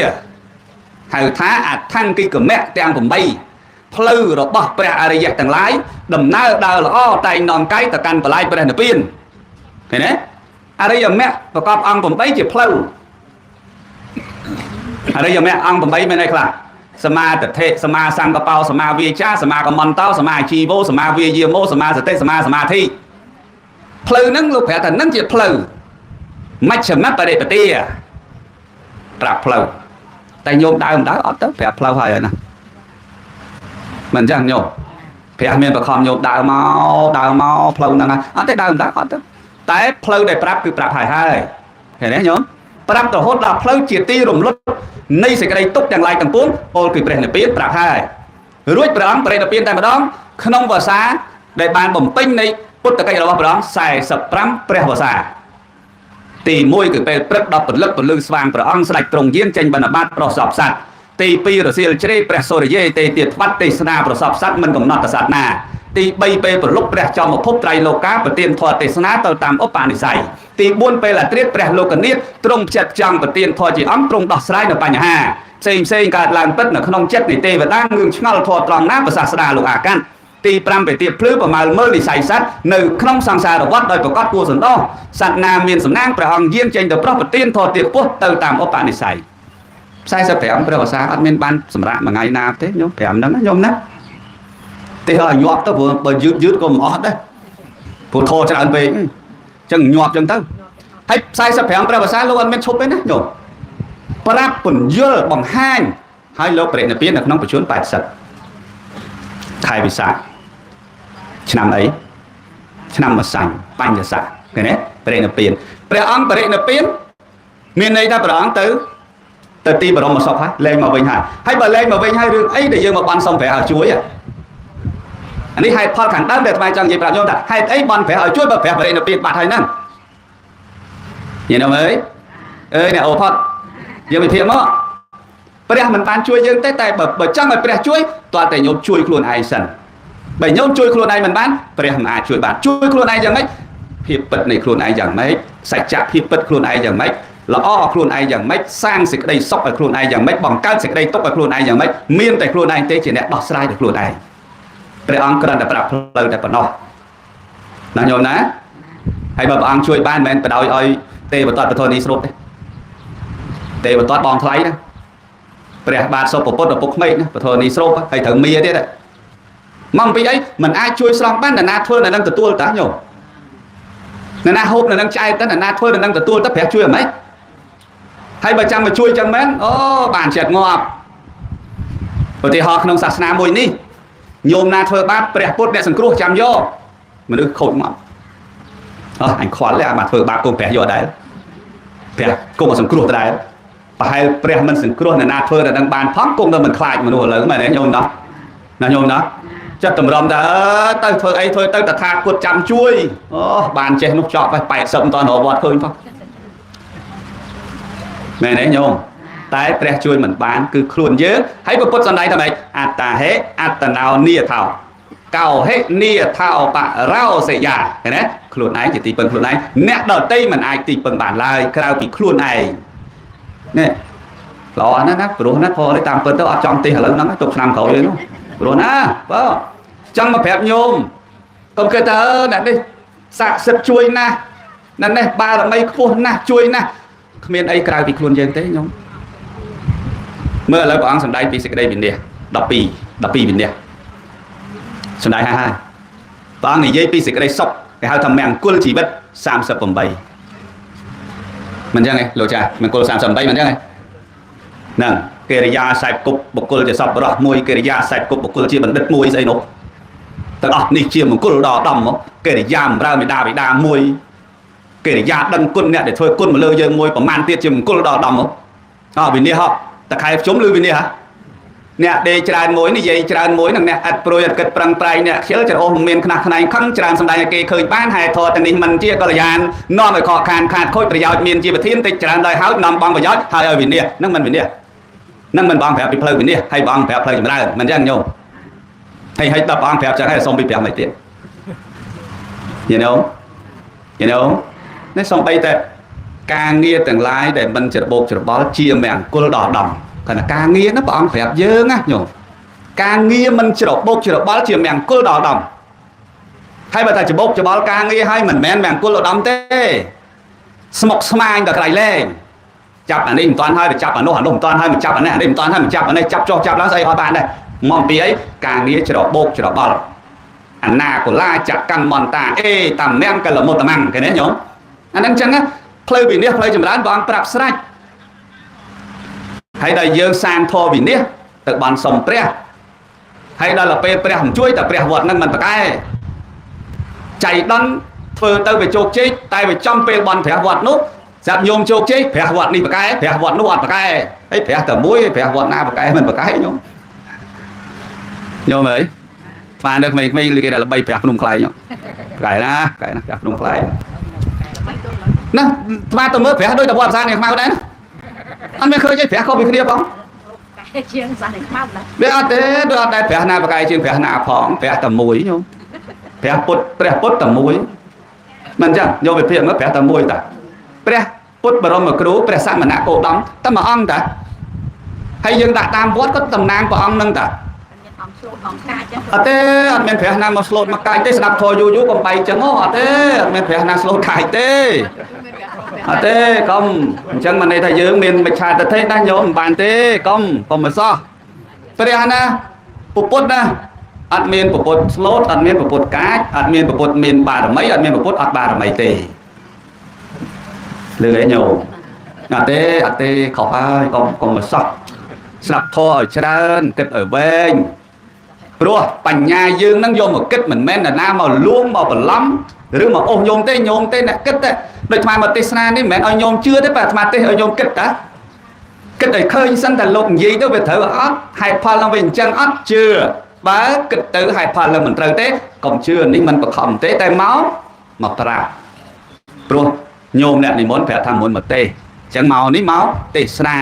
ហៅថាអដ្ឋង្គិកមៈទាំង8ផ្លូវរបស់ព្រះអរិយៈទាំងឡាយដំណើរដើរល្អតែងនាំកាយទៅកាន់បលាយព្រះនិព្វានឃើញទេអរិយមគ្គប្រកបអង្គ8ជាផ្លូវអរិយមគ្គអង្គ8មានអីខ្លះសមាទិដ្ឋិសមាសង្កបោសមាវាចាសមាកមន្តោសមាជីវោសមាវាយាមោសមាសតិសមាសមាធិផ្លូវហ្នឹងលោកប្រាប់ថាហ្នឹងជាផ្លូវមជ្ឈមបរិបទាប្រាប់ផ្លូវតែញោមដើមដើអត់ទៅប្រាប់ផ្លូវហើយណាមិនអញ្ចឹងញោមព្រះមានបខំញោមដើរមកដើរមកផ្លូវហ្នឹងអត់ទេដើមដើអត់ទៅតែផ្លូវដែលប្រាប់គឺប្រាប់ហើយហើយឃើញទេញោមប្រាប់រហូតដល់ផ្លូវជាទីរំលត់នៃសេចក្តីទុកទាំងឡាយទាំងពួងពោលគឺព្រះនិព្វានប្រាប់ហើយរួចព្រះអង្គព្រះនិព្វានតែម្ដងក្នុងវស្សាដែលបានបំពេញនៃពុទ្ធកិច្ចរបស់ព្រះអង្គ45ព្រះវស្សាទី1គឺពេលព្រឹកដល់ព្រលឹកពលឺស្វាងព្រះអង្គស្ដេចទ្រង់យាងចេញបណ្ឌបាតប្រសពសត្វទី2រសៀលជ្រេព្រះសូរិយេទេទៀតថ្វាត់ទេសនាប្រសពសត្វមិនកំណត់សត្វណាទី3ពេលប្រលុកព្រះចំភពត្រៃលោកាប្រទានធម៌ទេសនាទៅតាមឧបនិស្ស័យទី4ពេលអាត្រៀតព្រះលោកនាថទ្រង់ផ្ចិតចង់ប្រទានធម៌ជាអង្គទ្រង់ដោះស្រាយនៅបញ្ហាផ្សេងផ្សេងកើតឡើងពិតនៅក្នុងចិត្តនៃទេវតាងឿងឆ្ងល់ធម៌ត្រង់ណាប្រសាស្ដាលោកអាកាត់ទី5ពេលទៀតភ្លឺប្រមាលមើលនិស័យសត្វនៅក្នុងសង្សារវដ្តដោយប្រកបគួរសន្តោសសត្វណាមានសំណាងព្រះអង្គយាងចេញទៅប្រោះប្រទានធម៌ទៀតពោះទៅតាមឧបនិស្ស័យ45ព្រះវស្សាអត់មានបានសម្រាប់មួយថ្ងៃណាទេញោម5ហ្នឹងញោមណាទេឲ្យញាប់ទៅព្រោះបើយឺតយឺតក៏មិនអត់ដែរព្រោះធរច្រើនពេកអញ្ចឹងញាប់អញ្ចឹងទៅហើយ45ព្រះវស្សាលោកអត់មានឈប់ទេណាញោមប្រាប់ពន្យល់បង្ហាញហើយលោកប្រេណពៀននៅក្នុងប្រជជន80ខែវិសាខឆ្នាំអីឆ្នាំម្សាញ់បញ្ញស័កឃើញទេប្រេណពៀនព្រះអង្គប្រេណពៀនមានន័យថាព្រះអង្គទៅទីបរមសុខហើយលែងមកវិញហើយហើយបើលែងមកវិញហើយរឿងអីដែលយើងមកបន់សុំព្រះឲ្យជួយអានេះហេតុផលខាងដើមដែលថ្មចង់និយាយប្រាប់ញោមថាហេតុអីបន់ព្រះឲ្យជួយបើព្រះបរិនិព្វានបាត់ហើយហ្នឹងញ៉ែអើយអើយអ្នកអូផុតយើងវិភាគមកព្រះមិនបានជួយយើងទេតែបើចង់ឲ្យព្រះជួយទាល់តែញោមជួយខ្លួនឯងសិនបើញោមជួយខ្លួនឯងមិនបានព្រះមិនអាចជួយបានជួយខ្លួនឯងយ៉ាងម៉េចភាពពិតនៃខ្លួនឯងយ៉ាងម៉េចសច្ចៈភាពពិតខ្លួនឯងយ៉ាងម៉េចល្អខ្លួនឯងយ៉ាងម៉េចសាងសេចក្តីសុខឲ្យខ្លួនឯងយ៉ាងម៉េចបង្កើតសេចក្តីទុក្ខឲ្យខ្លួនឯងយ៉ាងម៉េចមានតែខ្លួនឯងទេជាអ្នកដោះស្រាយដោយខ្លួនឯងព្រះអង្គគ្រាន់តែប្រាប់ផ្លូវតែប៉ុណ្ណោះណាញោមណាហើយបើព្រះអង្គជួយបានមិនមែនបដ ாய் ឲ្យទេវទត្តពធនីស្រូបទេទេវទត្តបងថ្លៃណាព្រះបាទសុពពុទ្ធឪពុកក្មេកណាពធនីស្រូបហើយត្រូវមាទៀតមកពីអីមិនអាចជួយស្រង់បានណាធ្វើនៅនឹងទទួលតាញោមណាហូបនៅនឹងឆ្អែតទៅណាធ្វើនៅនឹងទទួលទៅព្រះជួយអ្មេចហើយបើចាំមកជួយចឹងមែនអូបានចិត្តងាប់ឧទាហរណ៍ក្នុងសាសនាមួយនេះញោមណាធ្វើបាបព្រះពុទ្ធអ្នកសង្គ្រោះចាំយកមនុស្សខូចងាប់អោះអញខ្វល់ទេអាមកធ្វើបាបគង់ព្រះយកដែរព្រះគង់សង្គ្រោះដែរប្រហែលព្រះមិនសង្គ្រោះអ្នកណាធ្វើតែនឹងបានផងគង់តែមិនខ្លាចមនុស្សឥឡូវមែនទេញោមណោះណាញោមណោះចិត្តតម្រុំថាទៅធ្វើអីធ្វើទៅតថាគតចាំជួយអូបានចេះនោះចប់ហើយ80មិនតរវត្តឃើញផងមែនទេញោមតែព្រះជួយមិនបានគឺខ្លួនយើងហើយពុទ្ធសំដែងថាម៉េចអត្តាហេអត្តណោនីថោកោហេនីថោបរោសិយាឃើញទេខ្លួនឯងជាទីពឹងខ្លួនឯងអ្នកដទៃមិនអាចទីពឹងបានឡើយក្រៅពីខ្លួនឯងនេះល្អណាស់ណាព្រោះណាផងនេះតាមពិតទៅអត់ចង់ទេឥឡូវហ្នឹងទុកឆ្នាំក្រោយនោះព្រោះណាបើចង់មកប្រាប់ញោមកុំគិតថាអ្នកនេះស័ក្តិសិទ្ធជួយណាស់អ្នកនេះបារមីខ្ពស់ណាស់ជួយណាស់គ្មានអីក្រៅពីខ្លួនយើងទេញោមមើលឥឡូវព្រះអង្គសម្ដែងពីសេចក្តីវិន័យ12វិន័យសម្ដែងហើយព្រះអង្គនិយាយពីសេចក្តីសុខគេហៅថាមង្គលជីវិត38មិនចឹងទេលោកចាមង្គល38មិនចឹងទេ ហ្នឹងកិរិយាសែបគប់បុគ្គលជាសប្បុរសមួយកិរិយាសែបគប់បុគ្គលជាបណ្ឌិតមួយស្អីនោះទាំងអស់នេះជាមង្គលដល់ឧត្តមមកកិរិយាបំរើមេដាបិតាមួយកិរិយាដឹងគុណអ្នកដែលធ្វើគុណមកលើយើងមួយប្រមាណទៀតជាមង្គលដល់ឧត្តមមកអវិនិច្ឆ័យហ៎តខែភ្ជុំឬវិនិច្ឆ័យហ៎អ្នកដេកច្រើនមួយនិយាយច្រើនមួយនិងអ្នកអត់ព្រួយអត់គិតប្រឹងប្រែងអ្នកខ្ជិលច្រអូសមានខ្នះខ្នែងខឹងច្រើនសម្ដែងឲ្យគេឃើញបានហេតុធម៌ទាំងនេះមិនជាកល្យាននាំឲ្យខកខានខាតខូចប្រយោជន៍មានជាប្រធានតិចច្រើនដោយហើយនាំបងប្រយោជន៍ហើយឲ្យវិនិច្ឆ័យនឹងមិនវិនិច្ឆ័យនឹងមិនបងប្រាប់ពីផ្លូវវិនិច្ឆ័យហើយបងប្រាប់ផ្លូវចម្រើនមិនចឹងញោមហើយហើយដល់បងប្រាប់ចឹងហើយសុំពីប្រាប់មិនទៀត you know នេះសំបីតែការងារទាំងឡាយដែលមិនច្របូកច្របល់ជាមង្គលដល់ដំគ្រាន់តែការងារហ្នឹងព្រះអង្គប្រាប់យើងណាញោមការងារមិនច្របូកច្របល់ជាមង្គលដល់ដំហើយបើថាច្របូកច្របល់ការងារហើយមិនមែនមង្គលដល់ដំទេស្មុកស្មាញដល់ក្រៃលែងចាប់អានេះមិនតាន់ហើយទៅចាប់អានោះអានោះមិនតាន់ហើយមកចាប់អានេះអានេះមិនតាន់ហើយមកចាប់អានេះចាប់ចុះចាប់ឡើងស្អីអត់បានដែរមកអំពីអីការងារច្របូកច្របល់អនាកុលាចកម្មន្តាអេតាមមង្គលមុត្តមង្គឃើញទេញោមអាហ្នឹងចឹងណាផ្លូវវិនិច្ឆ័យផ្លូវចម្រើនព្រះអង្គប្រាប់ស្រេចហើយដល់យើងសាងធម៌វិនិច្ឆ័យទៅបានសុំព្រះហើយដល់ទៅពេលព្រះមិនជួយតែព្រះវត្តហ្នឹងមិនប្រកែចៃដន្យធ្វើទៅវាជោគជ័យតែវាចំពេលបន់ព្រះវត្តនោះស្រាប់ញោមជោគជ័យព្រះវត្តនេះប្រកែព្រះវត្តនោះអត់ប្រកែហើយព្រះតែមួយព្រះវត្តណាប្រកែមិនប្រកែញោមញោមអើយស្មាននៅក្មេងៗគេដែលល្បីព្រះភ្នំខ្លែងប្រកែណាប្រកែណាព្រះភ្នំខ្លែងណាស្មានទៅមើលព្រះដូចតែវត្តផ្សារនេះខ្មៅដែរណាអត់មានឃើញទេព្រះខុសពីគ្នាផង កែជាងសាសនាខ្មៅណា វាអត់ទេដូចអត់ដែរព្រះណាប្រកែជាងព្រះណាផងព្រះតែមួយញោមព្រះពុទ្ធព្រះពុទ្ធតែមួយមិនចឹងយកវិភាគមើលព្រះតែមួយតាព្រះពុទ្ធបរមគ្រូព្រះសមណគោតមតែមួយអង្គតាហើយយើងដាក់តាមវត្តក៏តំណាងព្រះអង្គនឹងតា មានអង្គឆ្លូតអង្គកាចចឹង អត់ទេអត់មានព្រះណាមកស្លូតមកកាចទេស្ដាប់ធម៌យូរយូរកំបែកចឹងហ៎អត់ទេអត់មានព្រះណាស្លូតកាចទេអត់ទេកុំអញ្ចឹងមិនន័យថាយើងមានមិច្ឆាទិដ្ឋិណាញោមមិនបានទេកុំកុំមកសោះព្រះណាពុទ្ធណាអត់មានពុទ្ធស្លូតអត់មានពុទ្ធកាចអត់មានពុទ្ធមានបារមីអត់មានពុទ្ធអត់បារមីទេលឺអីញោមអត់ទេអត់ទេខុសហើយកុំកុំមកសោះស្ដាប់ធម៌ឲ្យច្រើនគិតឲ្យវែងព្រោះបញ្ញាយើងនឹងយកមកគិតមិនមែននរណាមកលួងមកបន្លំឬមកអូសញោមទេញោមទេអ្នកគិតទេដូចអាត្មាមកទេសនានេះមិនមែនឲ្យញោមជឿទេបើអាត្មាទេសឲ្យញោមគិតតាគិតឲ្យឃើញសិនតែលោកនិយាយទៅវាត្រូវអត់ហេតុផលនឹងវាអញ្ចឹងអត់ជឿបើគិតទៅហេតុផលនឹងមិនត្រូវទេកុំជឿនេះមិនបខំទេតែមកមកប្រាប់ព្រោះញោមអ្នកនិមន្តប្រាប់ថាមុនមកទេអញ្ចឹងមកនេះមកទេសនា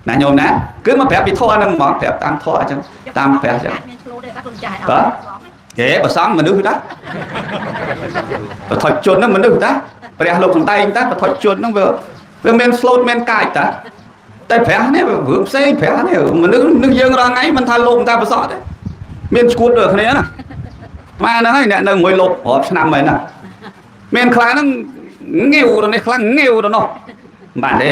ណាញោមណាគឺមកប្រាប់ពីធម៌ហ្នឹងហ្មងប្រាប់តាមធម៌អញ្ចឹងតាមព្រះអញ្ចឹង មានឆ្លូតទេបាទគុណចាស់ បាទគេប្រសងមនុស្សតាបថុជនហ្នឹងមនុស្សតាព្រះលោកសំដែងតាបថុជនហ្នឹងវាវាមានស្លូតមានកាចតាតែព្រះនេះវារឿងផ្សេងព្រះនេះមនុស្សនឹងយើងរាល់ថ្ងៃមិនថាលោកមិនថាប្រសក់ទេមានឈួតដូចគ្នាណាម៉ែហ្នឹងហើយអ្នកនៅមួយលោករាប់ឆ្នាំហើយណាមានខ្លះហ្នឹងងាវទៅនេះខ្លះងាវទៅនោះមិនបានទេ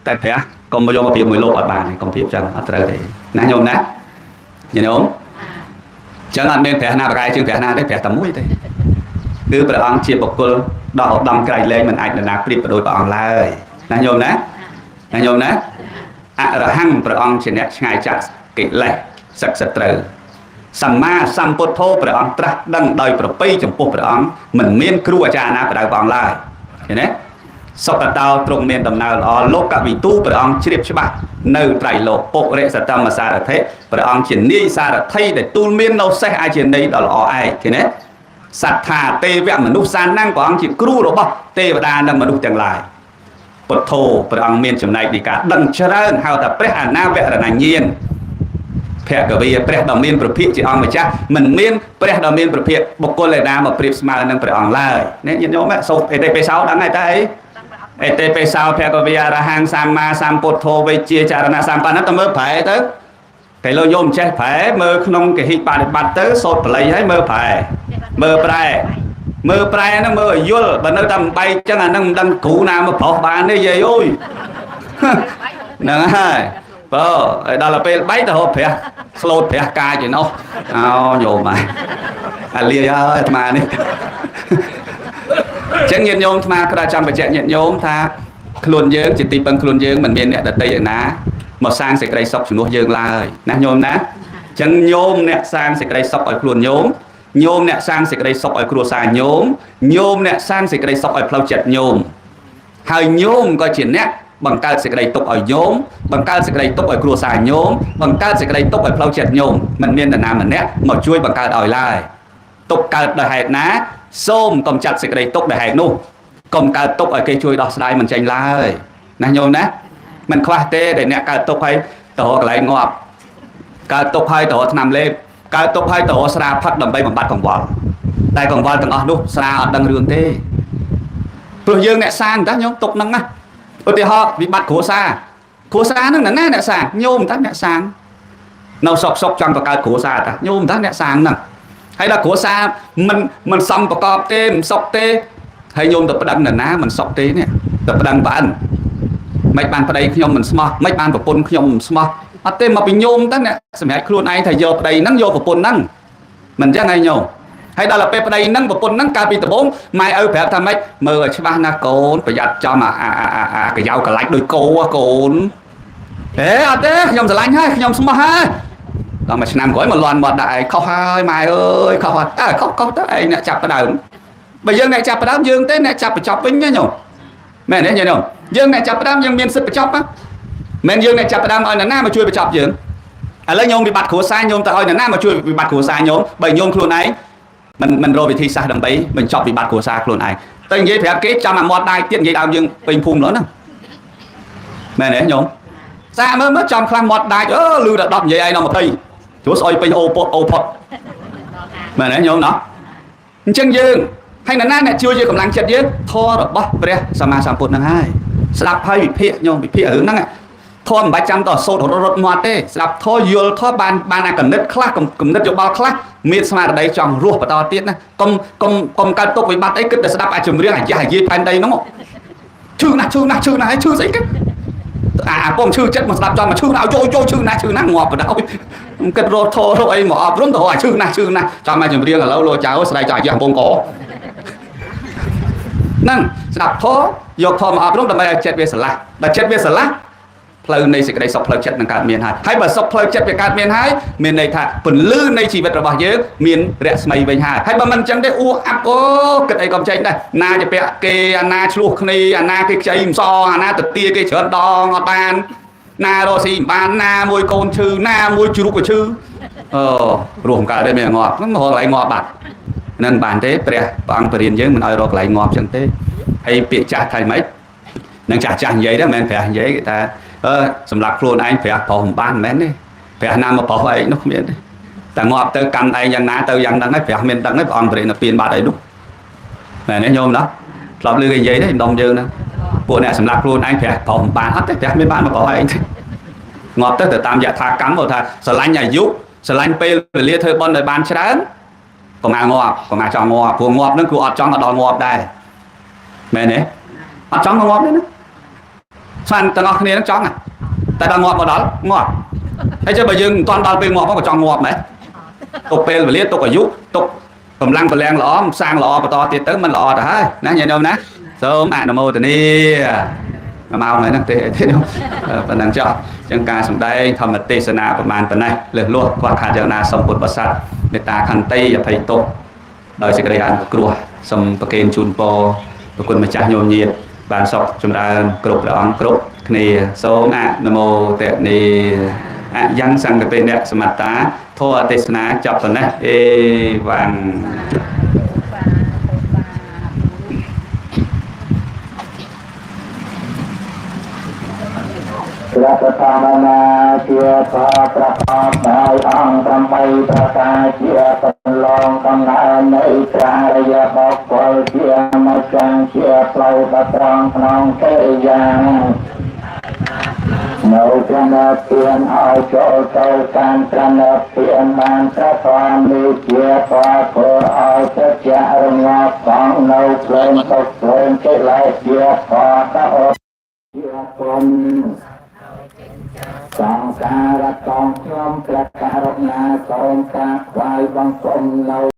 តែព្រះកុំមកយកមកប្រៀបមួយលោកអត់បានទេកុំប្រៀបចឹងអត់ត្រូវទេណាញោមណាញោម ចឹងអត់មានព្រះណាប្រកែជាងព្រះណាទេព្រះតែមួយទេគឺព្រះអង្គជាបុគ្គលដ៏ឧត្តមក្រៃលែងមិនអាចនរណាប្រៀបប្រដូចព្រះអង្គឡើយណាញោមណាណាញោមណាអរហង្គព្រះអង្គជាអ្នកឆ្ងាយចាកកិលេសសឹកសត្រូវសម្មាសម្ពុទ្ធោព្រះអង្គត្រាស់ដឹងដោយប្រពៃចំពោះព្រះអង្គមិនមានគ្រូអាចារ្យណាបដៅព្រះអង្គឡើយឃើញទេសុគតោទ្រង់មានដំណើរល្អលោកវិទូព្រះអង្គជ្រាបច្បាស់នៅត្រៃលោកពុរិសតមសារថិព្រះអង្គជានាយសារថីដែលទូលមាននៅសេះអាជានីដ៏ល្អឯកឃើញទេសត្ថាទេវមនុស្សសានំព្រះអង្គជាគ្រូរបស់ទេវតានិងមនុស្សទាំងឡាយពុទ្ធោព្រះអង្គមានចំណែកនៃការដឹងច្រើនហៅថាព្រះអនាវរណញ្ញាណភគវីព្រះដ៏មានប្រភិជាអង្គម្ចាស់មិនមានព្រះដ៏មានប្រភិបុគ្គលឯណាមកប្រៀបស្មើនឹងព្រះអង្គឡើយនេះញាតិញោមសូត្រអេតិបេសោដឹងហើយតែអីអេតិបេសោភគវីអរហង្គសម្មាសម្ពុទ្ធោវិជ្ជាចរណៈសម្បណ្ណទៅមើលប្រែទៅគេលោកញោមចេះប្រែមើលក្នុងកិហិបដិបត្តិទៅសូត្របល័យហើយមើលប្រែមើលប្រែមើលប្រែហ្នឹងមើលឲ្យយល់បើនៅតែមិនបែកចឹងអាហ្នឹងមិនដឹងគ្រូណាមកប្រុសបានទេយាយអើយហ្នឹងហើយបើឲ្យដល់ពេលបែកទៅរកព្រះស្លូតព្រះកាចឯនោះអោញោមហើយអាលាយហើយអាត្មានេះចឹងញាតិញោមអាត្មាក្តារចាំបញ្ជាក់ញាតិញោមថាខ្លួនយើងជាទីពឹងខ្លួនយើងមិនមានអ្នកដតីឯណា មកសាងសេចក្តីសុខជំនួសយើងឡើយណាញោមណាអញ្ចឹងញោមអ្នកសាងសេចក្តីសុខឲ្យខ្លួនញោមញោមអ្នកសាងសេចក្តីសុខឲ្យគ្រួសារញោមញោមអ្នកសាងសេចក្តីសុខឲ្យផ្លូវចិត្តញោមហើយញោមក៏ជាអ្នកបង្កើតសេចក្តីទុក្ខឲ្យញោមបង្កើតសេចក្តីទុក្ខឲ្យគ្រួសារញោមបង្កើតសេចក្តីទុក្ខឲ្យផ្លូវចិត្តញោមមិនមាននរណាម្នាក់មកជួយបង្កើតឲ្យឡើយទុក្ខកើតដោយហេតុណាសូមកំចាត់សេចក្តីទុក្ខដោយហេតុនោះកុំកើតទុក្ខឲ្យគេជួយដោះស្រាយមិនចេញឡើយណាញោមណាមិនខ្វះទេដែលអ្នកកើតទុក្ខឲ្យទៅរកកន្លែងងាប់កើតទុក្ខឲ្យទៅរកថ្នាំលេបកើតទុក្ខឲ្យទៅរកស្រាផឹកដើម្បីបំបត្តិកង្វល់តែកង្វល់ទាំងអស់នោះស្រាអត់ដឹងរឿងទេព្រោះយើងអ្នកសាងតាញោមទុក្ខហ្នឹងណាឧទាហរណ៍វិបត្តិគ្រួសារគ្រួសារហ្នឹងណាអ្នកសាងញោមតាអ្នកសាងនៅសុកសុកចង់បង្កើតគ្រួសារតាញោមតាអ្នកសាងហ្នឹងហើយដល់គ្រួសារមិនមិនសមប្រកបទេមិនសុខទេហើយញោមទៅប្តឹងនរណាមិនសុខទេនេះទៅប្តឹងប្អិនមិនបានប្តីខ្ញុំមិនស្មោះមិនបានប្រពន្ធខ្ញុំមិនស្មោះអត់ទេមកពីញោមតាអ្នកសម្រាប់ខ្លួនឯងថាយកប្តីហ្នឹងយកប្រពន្ធហ្នឹងមិនអញ្ចឹងឯងញោមហើយដល់ទៅពេលប្តីហ្នឹងប្រពន្ធហ្នឹងកាលពីដំបូងម៉ែឪប្រាប់ថាម៉េចមើលឲ្យច្បាស់ណាកូនប្រយ័ត្នចំអាអាអាអាកាយ៉ៅកលាច់ដូចគោហ៎កូនហេអត់ទេខ្ញុំស្រឡាញ់ហើយខ្ញុំស្មោះហើយដល់មួយឆ្នាំក្រោយមកលន់មាត់ដាក់ឯងខុសហើយម៉ែអើយខុសហើយអើខុសខុសទៅឯងអ្នកចាប់ផ្ដើមបើយើងអ្នកចាប់ផ្ដើមយើងទេអ្នកចាប់បញ្ចប់វិញណាញោមមែនទេញោមយើងអ្នកចាប់ផ្ដើមយើងមានសិទ្ធិបញ្ចប់ណាមិនយើងអ្នកចាប់ផ្ដើមឲ្យនរណាមកជួយបញ្ចប់យើងឥឡូវញោមវិបត្តិគ្រួសារញោមទៅឲ្យនរណាមកជួយវិបត្តិគ្រួសារញោមបើញោមខ្លួនឯងមិនមិនរកវិធីសាស្ត្រដើម្បីបញ្ចប់វិបត្តិគ្រួសារខ្លួនឯងតែនិយាយប្រាប់គេចាំអាមាត់ដៃទៀតនិយាយដើមយើងពេញភូមិឡើយណាមែនទេញោមសាកមើលមើលចំខ្លះមាត់ដាច់អឺលឺដល់10និយាយឯងដល់20ព្រោះស្អុយពេញអូពុតអូផុតមែនទេញោមណោះអញ្ចឹងយើងហើយនរណាអ្នកជួយជាកម្លាំងចិត្តយើងធម៌របស់ព្រះសម្មាសម្ពុទ្ធហ្នឹងហើយស្ដាប់ហើយវិភាគញោមវិភាគរឿងហ្នឹងធម៌មិនបាច់ចាំតសូត្ររត់រត់មាត់ទេស្ដាប់ធម៌យល់ធម៌បានបានអាកណិតខ្លះគំនិតយោបល់ខ្លះមានស្មារតីចង់រស់បន្តទៀតណាកុំកុំកុំកើតទុកវិបត្តិអីគិតតែស្ដាប់អាចម្រៀងអាយ៉ាអាយាយផែនដីហ្នឹងឈឺណាស់ឈឺណាស់ឈឺណាស់ហើយឈឺស្អីគេអាអាពងឈឺចិត្តមកស្ដាប់ចំមកឈឺណាស់យោយោឈឺណាស់ឈឺណាស់ងាប់បណ្ដោយគិតរត់ធររកអីមកអប់រំទៅអាឈឺណាស់ឈឺណាស់ចាំមកចម្រៀងឥឡូវលោកចៅស្ដីចៅអាយ៉ាកំពងកហ្នឹងស្ដាប់ធម៌យកធម៌មកអប់រំដើម្បីឲ្យចិត្តវាស្រឡះបើចិត្តវាស្រឡះផ្លូវនៃសេចក្តីសុខផ្លូវចិត្តនឹងកើតមានហើយហើយបើសុខផ្លូវចិត្តវាកើតមានហើយមានន័យថាពន្លឺនៃជីវិតរបស់យើងមានរស្មីវិញហើយហើយបើមិនអញ្ចឹងទេអួអាប់អូគិតអីក៏មិនចេញដែរណាជាពាក់គេអាណាឆ្លោះគ្នាអាណាគេខ្ចីមិនសអាណាទៅទាគេច្រើនដងអត់បានណារកស៊ីមិនបានណាមួយកូនឈឺណាមួយជ្រូកក៏ឈឺអូរស់មិនកើតទេមានងាប់ហ្នឹងរកកន្លែងងាប់បាត់ហ្នឹងបានទេព្រះព្រះអង្គបរិញ្ញាយើងមិនឲ្យរកកន្លែងងាប់អញ្ចឹងទេហើយពាក្យចាស់ថាម៉េចនឹងចាស់ចាស់និយាយដែរមិនមែនព្រះនិយាយគេថាអឺសម្រាប់ខ្លួនឯងព្រះប្រុសមិនបានមិនមែនទេព្រះណាមកប្រុសឯងនោះគ្មានទេតែងាប់ទៅកម្មឯងយ៉ាងណាទៅយ៉ាងហ្នឹងហើយព្រះមានដឹងហើយព្រះអង្គបរិនិព្វានបាត់អីនោះមែនទេញោមណាធ្លាប់ឮគេនិយាយទេម្ដុំយើងហ្នឹងពួកអ្នកសម្រាប់ខ្លួនឯងព្រះប្រុសមិនបានអត់ទេព្រះមានបានមកប្រុសឯងទេងាប់ទៅទៅតាមយថាកម្មគាត់ថាស្រឡាញ់អាយុស្រឡាញ់ពេលវេលាធ្វើបុណ្យឲ្យបានច្រើនកុំអាងាប់កុំអាចង់ងាប់ព្រោះងាប់ហ្នឹងគឺអត់ចង់ក៏ដល់ងាប់ដែរមែនទេអត់ចង់ក៏ងាប់ដែរណាស្មានទាំងអស់គ្នាហ្នឹងចង់តែដល់ងាប់មកដល់ងាប់ហើយចុះបើយើងមិនទាន់ដល់ពេលងាប់មកក៏ចង់ងាប់ដែរទុកពេលវេលាទុកអាយុទុកកម្លាំងពលំល្អសាងល្អបន្តទៀតទៅมันល្អទៅហើយណាញាតិញោមណាសូមអនុមោទនាមួយម៉ោងហើយហ្នឹងទេទេប៉ុណ្ណឹងចុះអញ្ចឹងការសម្ដែងធម្មទេសនាប្រមាណប៉ុណ្ណេះលើសលួសខ្វះខាតយ៉ាងណាសូមពុទ្ធបរិស័ទមេត្តាខន្តីអភ័យទោសដោយសេចក្តីអនុគ្រោះសូមប្រគេនជូនពរប្រគុណម្ចាស់ញោមញាតបានសុខចម្រើនគ្រប់ព្រះអង្គគ្រប់គ្នាសូមអនុមោទនាអយ៉ាងសង្កតេអ្នកសមត្តាធម៌ទេសនាចប់ប៉ុណ្ណេះអេវ៉ាំង ព្រះបឋមនាជាផលប្រកបដោយអង្គ8ប្រការជាកន្លងកំណើននៃព្រះអរិយបុគ្គលជាម្ចាស់ជាផ្លូវដ៏ត្រង់ក្នុងកិរិយានៅព្រះនិព្វានឲ្យចូលទៅកាន់ព្រះនិព្វានបានព្រះធម៌នេះជាផលធ្វើឲ្យសច្ចៈរងាប់កងនៅភ្លើងទុក្ខភ្លើងកិលេសជាផលតជាគុណសង្សារកងខ្ញុំព្រះករុណាសូមការថ្វាយបង្គំនៅ